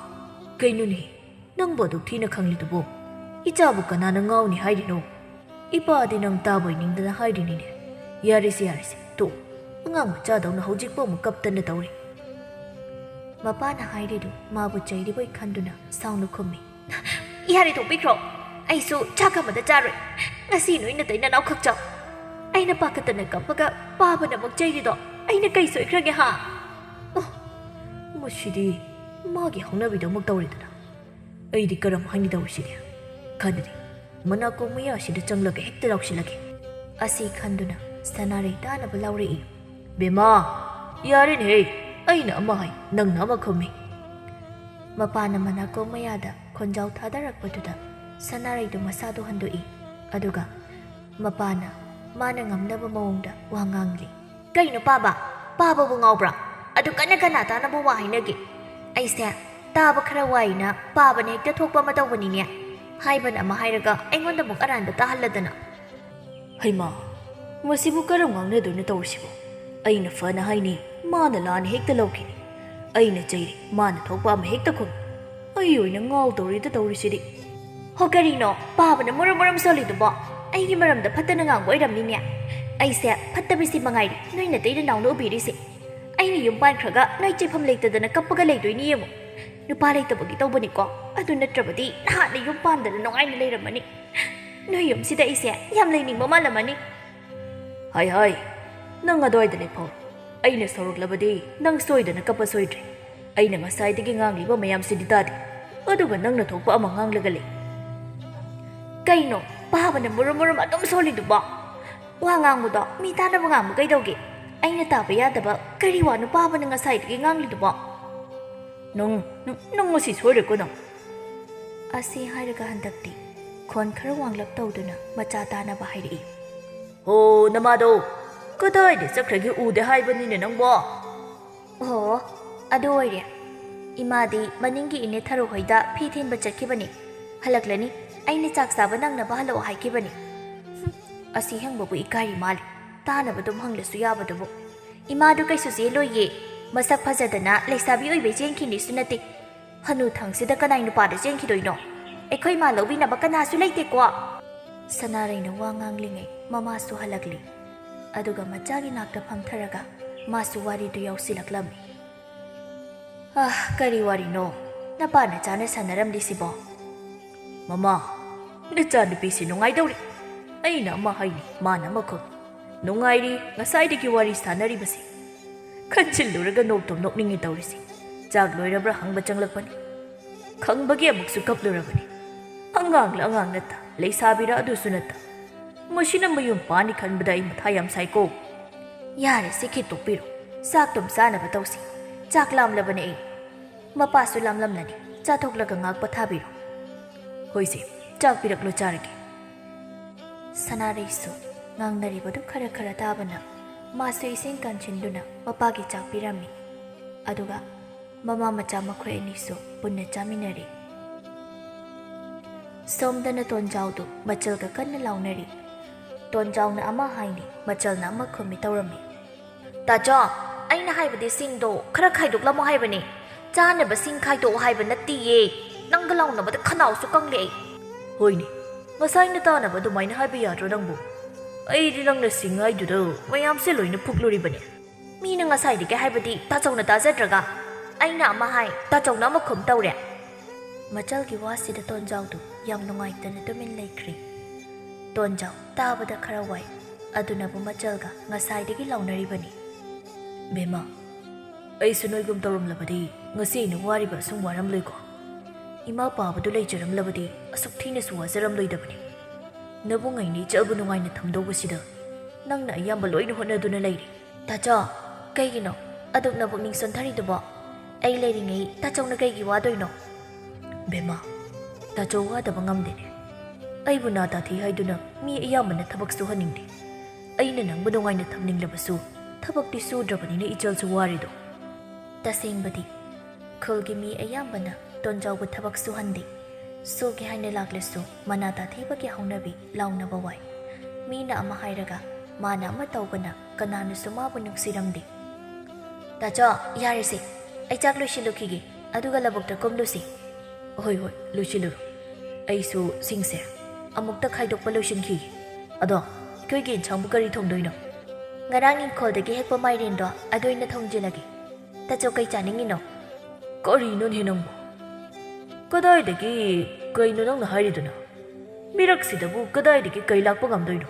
ꯀꯩꯅꯣꯅꯦ? ꯅꯪꯕꯨ ꯑꯗꯨꯛ ꯊꯤꯅ ꯈꯪꯂꯤꯗꯨꯕꯨ? ꯏꯆꯥꯕꯨ ꯀꯅꯥꯅ ꯉꯥꯎꯅꯤ ꯍꯥꯏꯔꯤꯅꯣ? ꯏꯄꯥꯗꯤ ꯅꯪ ꯇꯥꯕꯣꯏ ꯅꯤꯡꯗꯅ ꯍꯥꯏꯔꯤꯅꯤꯅꯦ꯫ ꯌꯥꯔꯦꯁꯦ, ꯌꯥꯔꯦꯁꯦ, ꯇꯣꯛ꯫ ꯑꯉꯥꯡ ꯃꯆꯥꯗꯧꯅ ꯍꯧꯖꯤꯛꯄꯨ ꯑꯃꯨꯛ ꯀꯞꯇꯅ ꯇꯧꯔꯤ꯫" ꯃꯄꯥꯅ ꯍꯥꯏꯔꯤꯗꯨ ꯃꯥꯕꯨ ꯆꯩꯔꯤꯕꯣꯏ ꯈꯟꯗꯨꯅ ꯁꯥꯎꯅ ꯈꯨꯝꯃꯤ꯫ "ꯌꯥꯔꯦ, ꯊꯣꯛꯄꯤꯈ꯭ꯔꯣ꯫ ꯑꯩꯁꯨ ꯆꯥꯛ ꯑꯃꯗ ꯆꯥꯔꯣꯏ꯫ ꯉꯁꯤ ꯅꯣꯏ ꯅꯇꯩ ꯅꯅꯥꯎ ꯈꯛ ꯆꯥꯎ꯫ ꯑꯩꯅ ꯄꯥꯈꯠꯇꯅ ꯀꯞꯄꯒ ꯄꯥꯕꯅ ꯑꯃꯨꯛ ꯆꯩꯔꯤꯗꯣ ꯑꯩꯅ ꯀꯩ ꯁꯣꯏꯈ꯭ꯔꯒꯦ, ꯍꯥ? ꯑꯣ, ꯃꯁꯤꯗꯤ ꯃꯥꯒꯤ ꯍꯧꯅꯕꯤꯗꯣ ꯑꯃꯨꯛ ꯇꯧꯔꯦꯗꯅ꯫ ꯑꯩꯗꯤ ꯀꯔꯝ ꯍꯥꯏꯅ ꯇꯧꯔꯤꯁꯤꯗꯤ? ꯈꯟꯗ꯭ꯔꯤ꯫ ꯃꯅꯥꯀꯣꯡ ꯃꯌꯥꯁꯤꯗ ꯆꯪꯂꯒ ꯍꯦꯛꯇ ꯂꯥꯎꯁꯤꯜꯂꯒꯦ꯫" ꯑꯁꯤ ꯈꯟꯗꯨꯅ ꯁꯅꯥꯔꯩ ꯇꯥꯅꯕ ꯂꯥꯎꯔꯛꯏ꯫ "ꯕꯦꯝꯃ, ꯌꯥꯔꯦꯅꯦꯍꯦ꯫ ꯑꯩꯅ ꯑꯃ ꯍꯥꯏ, ꯅꯪꯅ ꯑꯃ ꯈꯨꯝꯃꯤ꯫" ꯃꯄꯥꯅ ꯃꯅꯥꯀꯣꯡ ꯃꯌꯥꯗ ꯈꯣꯟꯖꯥꯎ ꯊꯥꯗꯔꯛꯄꯗꯨꯗ ꯁꯅꯥꯔꯩꯗꯨ ꯃꯁꯥꯗꯨ ꯍꯟꯗꯣꯛꯏ꯫ ꯑꯗꯨꯒ ꯃꯄꯥꯅ ꯃꯥꯅ ꯉꯝꯅꯕ ꯃꯑꯣꯡꯗ ꯋꯥ ꯉꯥꯡꯂꯤ꯫ "ꯀꯩꯅꯣ ꯄꯥꯕ? ꯄꯥꯕꯕꯨ ꯉꯥꯎꯕ꯭ꯔꯥ? ꯑꯗꯨ ꯀꯟꯅ ꯀꯅꯥ ꯇꯥꯅꯕ ꯋꯥ ꯍꯥꯏꯅꯒꯦ? ꯑꯩꯁꯦ ꯇꯥꯕ ꯈꯔ ꯋꯥꯏꯅ ꯄꯥꯕꯅ ꯍꯦꯛꯇ ꯊꯣꯛꯄ ꯑꯃ ꯇꯧꯕꯅꯤꯅꯦ꯫ ꯍꯥꯏꯕꯅ ꯑꯃ ꯍꯥꯏꯔꯒ ꯑꯩꯉꯣꯟꯗ ꯑꯃꯨꯛ ꯑꯔꯥꯟꯕ ꯇꯥꯍꯜꯂꯗꯅ꯫" "ꯍꯩꯃꯥ, ꯃꯁꯤꯕꯨ ꯀꯔꯝ ꯉꯥꯡꯅꯗꯣꯏꯅꯣ ꯇꯧꯔꯤꯁꯤꯕꯨ? ꯑꯩꯅ ꯐꯅ ꯍꯥꯏꯅꯤ, ꯃꯥꯅ ꯂꯥꯟꯅ ꯍꯦꯛꯇ ꯂꯧꯈꯤꯅꯤ꯫ ꯑꯩꯅ ꯆꯩꯔꯤ, ꯃꯥꯅ ꯊꯣꯛꯄ ꯑꯃ ꯍꯦꯛꯇ ꯈꯨꯝ꯫ ꯑꯩ ꯑꯣꯏꯅ ꯉꯥꯎꯗꯧꯔꯤꯗ ꯇꯧꯔꯤꯁꯤꯗꯤ꯫" "ꯍꯣ, ꯀꯔꯤꯅꯣ ꯄꯥꯕꯅ ꯃꯨꯔꯨꯝ ꯃꯨꯔꯨꯝ ꯁꯣꯜꯂꯤꯗꯨꯕꯣ? ꯑꯩꯒꯤ ꯃꯔꯝꯗ ꯐꯠꯇꯅ ꯉꯥꯡꯕ ꯑꯣꯏꯔꯝꯅꯤꯅꯦ꯫ ꯑꯩꯁꯦ ꯐꯠꯇꯕꯤꯁꯤ ꯃꯉꯥꯏꯔꯤ ꯅꯣꯏ ꯅꯇꯩ ꯅꯅꯥꯎꯅ ꯎꯕꯤꯔꯤꯁꯦ꯫ ꯑꯩꯅ ꯌꯨꯝ ꯄꯥꯟꯈ꯭ꯔꯒ ꯅꯣꯏ ꯆꯦꯐꯝ ꯂꯩꯇꯗꯅ ꯀꯞꯄꯒ ꯂꯩꯗꯣꯏꯅꯤ ꯌꯦꯡꯉꯨ꯫ ꯅꯨꯄꯥ ꯂꯩꯇꯕꯒꯤ ꯇꯧꯕꯅꯤꯀꯣ꯫ ꯑꯗꯨ ꯅꯠꯇ꯭ꯔꯕꯗꯤ ꯅꯍꯥꯟꯅ ꯌꯨꯝ ꯄꯥꯟꯗꯅ ꯅꯨꯡꯉꯥꯏꯅ ꯂꯩꯔꯝꯃꯅꯤ꯫ ꯅꯣꯏ ꯌꯨꯝꯁꯤꯗ ꯑꯩꯁꯦ ꯌꯥꯝ ꯂꯩꯅꯤꯡꯕ ꯃꯥꯜꯂꯝꯃꯅꯤ꯫" "ꯍꯥꯏ ꯍꯥꯏ, ꯅꯪ ꯑꯗ꯭ꯋꯥꯏꯗ ꯂꯦꯞꯍꯧ꯫ ꯑꯩꯅ ꯁꯧꯔꯛꯂꯕꯗꯤ ꯅꯪ ꯁꯣꯏꯗꯅ ꯀꯞꯄ ꯁꯣꯏꯗ꯭ꯔꯦ꯫ ꯑꯩꯅ ꯉꯁꯥꯏꯗꯒꯤ ꯉꯥꯡꯂꯤꯕ ꯃꯌꯥꯝꯁꯤꯗꯤ ꯇꯥꯗꯦ, ꯑꯗꯨꯒ ꯅꯪꯅ ꯊꯣꯛꯄ ꯑꯃ ꯉꯥꯡꯂꯒ ꯂꯩ꯫" "ꯀꯩꯅꯣ ꯄꯥꯕꯅ ꯃꯨꯔꯨꯝ ꯃꯨꯔꯨꯝ ꯑꯗꯨꯝ ꯁꯣꯜꯂꯤꯗꯨꯕꯣ? ꯋꯥ ꯉꯥꯡꯕꯗꯣ ꯃꯤ ꯇꯥꯅꯕ ꯉꯥꯡꯕ ꯀꯩꯗꯧꯒꯦ? ꯑꯩꯅ ꯇꯥꯕ ꯌꯥꯗꯕ ꯀꯔꯤ ꯋꯥꯅꯣ ꯄꯥꯕꯅ ꯉꯁꯥꯏꯗꯒꯤ ꯉꯥꯡꯂꯤꯗꯨꯕꯣ?" "ꯅꯪ, ꯅꯪ, ꯅꯪ ꯉꯁꯤ ꯁꯣꯏꯔꯦꯀꯣ ꯅꯪ꯫" ꯑꯁꯤ ꯍꯥꯏꯔꯒ ꯍꯟꯗꯛꯇꯤ ꯈꯣꯟ ꯈꯔ ꯋꯥꯡꯂꯞ ꯇꯧꯗꯨꯅ ꯃꯆꯥ ꯇꯥꯅꯕ ꯍꯥꯏꯔꯛꯏ꯫ "ꯍꯣ, ꯅꯃꯥꯗꯣ ꯀꯗꯥꯏꯗ ꯆꯠꯈ꯭ꯔꯒꯦ, ꯎꯗꯦ ꯍꯥꯏꯕꯅꯤꯅꯦ ꯅꯪꯕꯣ?" "ꯑꯣ, ꯑꯗꯨ ꯑꯣꯏꯔꯦ꯫ ꯏꯃꯥꯗꯤ ꯃꯅꯤꯡꯒꯤ ꯏꯅꯦ ꯊꯔꯣ ꯍꯣꯏꯗ ꯐꯤ ꯊꯤꯟꯕ ꯆꯠꯈꯤꯕꯅꯤ꯫ ꯍꯜꯂꯛꯂꯅꯤ꯫ ꯑꯩꯅ ꯆꯥꯛ ꯆꯥꯕ ꯅꯪꯅꯕ ꯍꯜꯂꯛꯑꯣ ꯍꯥꯏꯈꯤꯕꯅꯤ꯫" ꯍꯨꯝ, ꯑꯁꯤ ꯍꯪꯕꯕꯨ ꯏꯀꯥꯏꯔꯤ ꯃꯥꯜꯂꯤ꯫ ꯇꯥꯅꯕ ꯑꯗꯨꯝ ꯍꯪꯂꯁꯨ ꯌꯥꯕꯗꯨꯕꯨ꯫ "ꯏꯃꯥꯗꯨ ꯀꯩꯁꯨ ꯆꯦꯜꯂꯣꯏꯌꯦ꯫ ꯃꯁꯛ ꯐꯖꯗꯅ ꯂꯩꯁꯥꯕꯤ ꯑꯣꯏꯕꯩ ꯆꯦꯟꯈꯤꯅꯤꯁꯨ ꯅꯠꯇꯦ꯫ ꯍꯅꯨ ꯊꯪꯁꯤꯗ ꯀꯅꯥꯏ ꯅꯨꯄꯥꯗ ꯆꯦꯟꯈꯤꯗꯣꯏꯅꯣ? ꯑꯩꯈꯣꯏ ꯃꯥ ꯂꯧꯕꯤꯅꯕ ꯀꯅꯥꯁꯨ ꯂꯩꯇꯦꯀꯣ꯫ ꯁꯅꯥꯔꯩꯅ ꯋꯥ ꯉꯥꯡꯂꯤꯉꯩ ꯃꯃꯥꯁꯨ ꯍꯜꯂꯛꯂꯤ꯫ ꯑꯗꯨꯒ ꯃꯆꯥꯒꯤ ꯅꯥꯛꯇ ꯐꯝꯊꯔꯒ ꯃꯥꯁꯨ ꯋꯥꯔꯤꯗꯨ ꯌꯥꯎꯁꯤꯜꯂꯛꯂꯝꯃꯤ꯫ ꯑꯥ, ꯀꯔꯤ ꯋꯥꯔꯤꯅꯣ? ꯅꯄꯥ ꯅꯆꯥꯅ ꯁꯥꯟꯅꯔꯝꯂꯤꯁꯤꯕꯣ? ꯃꯃꯥ, ꯅꯆꯥꯅꯨꯄꯤꯁꯤ ꯅꯨꯡꯉꯥꯏꯗꯧꯔꯤ꯫ ꯑꯩꯅ ꯑꯃ ꯍꯥꯏꯅꯤ, ꯃꯥꯅ ꯑꯃ ꯈꯨꯝ꯫ ꯅꯨꯡꯉꯥꯏꯔꯤ, ꯉꯁꯥꯏꯗꯒꯤ ꯋꯥꯔꯤ ꯁꯥꯟꯅꯔꯤꯕꯁꯤ꯫ ꯈꯟꯖꯤꯜꯂꯨꯔꯒ ꯅꯣꯛꯇꯨꯝ ꯅꯣꯛꯅꯤꯡꯉꯤ ꯇꯧꯔꯤꯁꯤ꯫ ꯆꯥꯛ ꯂꯣꯏꯔꯕ꯭ꯔꯥ ꯍꯪꯕ ꯆꯪꯂꯛꯄꯅꯤ꯫ ꯈꯪꯕꯒꯤ ꯑꯃꯨꯛꯁꯨ ꯀꯞꯂꯨꯔꯕꯅꯤ꯫ ꯑꯉꯥꯡꯂ ꯑꯉꯥꯡ ꯅꯠꯇ, ꯂꯩꯁꯥꯕꯤꯔ ꯑꯗꯨꯁꯨ ꯅꯠꯇ꯫ ꯃꯁꯤꯅ ꯃꯌꯨꯝ ꯄꯥꯅꯤ ꯈꯟꯕꯗ ꯑꯩ ꯃꯊꯥ ꯌꯥꯝ ꯁꯥꯏꯀꯣ꯫ ꯌꯥꯔꯦ, ꯁꯤ ꯈꯤꯠꯇꯣꯛꯄꯤꯔꯣ꯫ ꯆꯥꯛꯇꯨꯝ ꯆꯥꯅꯕ ꯇꯧꯁꯤ꯫ ꯆꯥꯛ ꯂꯥꯝꯂꯕꯅꯦ ꯑꯩ꯫ ꯃꯄꯥꯁꯨ ꯂꯥꯝꯂꯝꯂꯅꯤ꯫ ꯆꯥꯊꯣꯛꯂꯒ ꯉꯥꯛ ꯄꯣꯊꯥꯕꯤꯔꯣ꯫ ꯍꯣꯏꯁꯦ, ꯆꯥꯛ ꯄꯤꯔꯛꯂꯣ, ꯆꯥꯔꯒꯦ꯫ ꯁꯅꯥꯔꯩꯁꯨ ꯉꯥꯡꯅꯔꯤꯕꯗꯨ ꯈꯔ ꯈꯔ ꯇꯥꯕꯅ ꯃꯥꯁꯨ ꯏꯁꯤꯡ ꯀꯟꯁꯤꯟꯗꯨꯅ ꯃꯄꯥꯒꯤ ꯆꯥꯛ ꯄꯤꯔꯝꯃꯤ꯫ ꯑꯗꯨꯒ ꯃꯃꯥ ꯃꯆꯥ ꯃꯈꯣꯏ ꯑꯅꯤꯁꯨ ꯄꯨꯟꯅ ꯆꯥꯃꯤꯟꯅꯔꯤ꯫ ꯁꯣꯝꯗꯅ ꯇꯣꯟꯖꯥꯎꯗꯨ ꯃꯆꯜꯒ ꯀꯟꯅ ꯂꯥꯎꯅꯔꯤ꯫ ꯇꯣꯟꯖꯥꯎꯅ ꯑꯃ ꯍꯥꯏꯅꯤ, ꯃꯆꯜꯅ ꯑꯃ ꯈꯨꯝꯃꯤ ꯇꯧꯔꯝꯃꯤ꯫ ꯇꯥꯆꯧ, ꯑꯩꯅ ꯍꯥꯏꯕꯗꯤ ꯁꯤꯡꯗꯣ ꯈꯔ ꯈꯥꯏꯗꯣꯛꯂꯝꯃꯣ ꯍꯥꯏꯕꯅꯤ꯫ ꯆꯥꯅꯕ ꯁꯤꯡ ꯈꯥꯏꯗꯣꯛꯑꯣ ꯍꯥꯏꯕ ꯅꯠꯇꯤꯌꯦ꯫ ꯅꯪꯒ ꯂꯥꯎꯅꯕꯗ ꯈꯅꯥꯎꯁꯨ ꯀꯪꯂꯦ ꯑꯩ꯫ ꯍꯣꯏꯅꯦ, ꯉꯁꯥꯏꯅ ꯇꯥꯅꯕ ꯑꯗꯨꯃꯥꯏꯅ ꯍꯥꯏꯕ ꯌꯥꯗ꯭ꯔꯣ ꯅꯪꯕꯨ? ꯑꯩꯗꯤ ꯅꯪꯅ ꯁꯤꯡ ꯍꯥꯏꯗꯨꯗ ꯃꯌꯥꯝꯁꯦ ꯂꯣꯏꯅ ꯐꯨꯛꯂꯨꯔꯤꯕꯅꯤ꯫ ꯃꯤꯅ ꯉꯁꯥꯏꯗꯒꯤ ꯍꯥꯏꯕꯗꯤ ꯇꯥꯆꯧꯅ ꯇꯥꯖꯗ꯭ꯔꯒ꯫ ꯑꯩꯅ ꯑꯃ ꯍꯥꯏ, ꯇꯥꯆꯧꯅ ꯑꯃ ꯈꯨꯝ ꯇꯧꯔꯦ꯫ ꯃꯆꯜꯒꯤ ꯋꯥꯁꯤꯗ ꯇꯣꯟꯖꯥꯎꯗꯨ ꯌꯥꯝ ꯅꯨꯡꯉꯥꯏꯇꯅ ꯇꯨꯃꯤꯟ ꯂꯩꯈ꯭ꯔꯦ꯫ ꯇꯣꯟꯖꯥꯎ ꯇꯥꯕꯗ ꯈꯔ ꯋꯥꯏ꯫ ꯑꯗꯨꯅꯕꯨ ꯃꯆꯜꯒ ꯉꯁꯥꯏꯗꯒꯤ ꯂꯥꯎꯅꯔꯤꯕꯅꯤ꯫ ꯕꯦꯝꯃ, ꯑꯩꯁꯨ ꯅꯣꯏꯒꯨꯝ ꯇꯧꯔꯝꯂꯕꯗꯤ ꯉꯁꯤ ꯑꯩꯅ ꯋꯥꯔꯤꯕ ꯑꯁꯨꯝ ꯋꯥꯔꯝꯂꯣꯏꯀꯣ꯫ ꯏꯃꯥ ꯄꯥꯕꯗꯨ ꯂꯩꯖꯔꯝꯂꯕꯗꯤ ꯑꯁꯨꯛ ꯊꯤꯅꯁꯨ ꯋꯥꯖꯔꯝꯂꯣꯏꯗꯕꯅꯤ꯫ ꯅꯕꯨꯡ ꯑꯩꯅ ꯏꯆꯜꯕꯨ ꯅꯨꯡꯉꯥꯏꯅ ꯊꯝꯗꯧꯕꯁꯤꯗ ꯅꯪꯅ ꯑꯌꯥꯝꯕ ꯂꯣꯏꯅ ꯍꯣꯠꯅꯗꯨꯅ ꯂꯩꯔꯦ꯫ ꯇꯥꯆꯧ, ꯀꯩꯒꯤꯅꯣ ꯑꯗꯨꯛ ꯅꯕꯨꯛꯅꯤꯡ ꯁꯣꯟꯊꯔꯤꯗꯨꯕꯣ? ꯑꯩ ꯂꯩꯔꯤꯉꯩ ꯇꯥꯆꯧꯅ ꯀꯩꯒꯤ ꯋꯥꯗꯣꯏꯅꯣ? ꯕꯦꯝꯃ, ꯇꯥꯆꯧ ꯋꯥꯗꯕ ꯉꯝꯗꯦꯅꯦ꯫ ꯑꯩꯕꯨ ꯅꯥ ꯇꯥꯊꯤ ꯍꯥꯏꯗꯨꯅ ꯃꯤ ꯑꯌꯥꯝꯕꯅ ꯊꯕꯛ ꯁꯨꯍꯟꯅꯤꯡꯗꯦ꯫ ꯑꯩꯅ ꯅꯪꯕꯨ ꯅꯨꯡꯉꯥꯏꯅ ꯊꯝꯅꯤꯡꯂꯕꯁꯨ ꯊꯕꯛꯇꯤ ꯁꯨꯗ꯭ꯔꯕꯅꯤꯅ ꯏꯆꯜꯁꯨ ꯋꯥꯔꯤꯗꯣ꯫ ꯇꯁꯦꯡꯕꯗꯤ ꯈꯨꯜꯒꯤ ꯃꯤ ꯑꯌꯥꯝꯕꯅ ꯇꯣꯟꯖꯥꯎꯕꯨ ꯊꯕꯛ ꯁꯨꯍꯟꯗꯦ꯫ ꯁꯨꯒꯦ ꯍꯥꯏꯅ ꯂꯥꯛꯂꯁꯨ ꯃꯅꯥ ꯇꯥꯊꯤꯕꯒꯤ ꯍꯧꯅꯕꯤ ꯂꯥꯎꯅꯕ ꯋꯥꯏ꯫ ꯃꯤꯅ ꯑꯃ ꯍꯥꯏꯔꯒ ꯃꯥꯅ ꯑꯃ ꯇꯧꯕꯅ ꯀꯅꯥꯅꯁꯨ ꯃꯥꯕꯨ ꯅꯨꯡꯁꯤꯔꯝꯗꯦ꯫ ꯇꯥꯆꯧ, ꯌꯥꯔꯦꯁꯦ, ꯑꯩ ꯆꯥꯛ ꯂꯣꯏꯁꯤꯜꯂꯨꯈꯤꯒꯦ, ꯑꯗꯨꯒ ꯂꯧꯕꯨꯛꯇ ꯀꯨꯝꯂꯨꯁꯤ꯫ ꯍꯣꯏ ꯍꯣꯏ, ꯂꯣꯏꯁꯤꯜꯂꯨꯔꯣ꯫ ꯑꯩꯁꯨ ꯁꯤꯡꯁꯦ ꯑꯃꯨꯛꯇ ꯈꯥꯏꯗꯣꯛꯄ ꯂꯣꯏꯁꯤꯟꯈꯤꯒꯦ꯫ ꯑꯗꯣ, ꯑꯩꯈꯣꯏꯒꯤ ꯏꯟꯁꯥꯡꯕꯨ ꯀꯔꯤ ꯊꯣꯡꯗꯣꯏꯅꯣ? ꯉꯔꯥꯡ ꯏꯪꯈꯣꯜꯗꯒꯤ ꯍꯦꯛꯄ ꯃꯥꯏꯔꯦꯟꯗꯣ ꯑꯗꯨ ꯑꯣꯏꯅ ꯊꯣꯡꯖꯤꯜꯂꯒꯦ꯫ ꯇꯥꯆꯧ, ꯀꯩ ꯆꯥꯅꯤꯡꯉꯤꯅꯣ? ꯀꯔꯤꯅꯣꯅꯦ ꯅꯪꯕꯨ? ꯀꯗꯥꯏꯗꯒꯤ? ꯀꯩꯅꯣ ꯅꯪꯅ ꯍꯥꯏꯔꯤꯗꯨꯅ? ꯃꯤꯔꯛꯁꯤꯗꯕꯨ ꯀꯗꯥꯏꯗꯒꯤ ꯀꯩ ꯂꯥꯛꯄ ꯉꯝꯗꯣꯏꯅꯣ?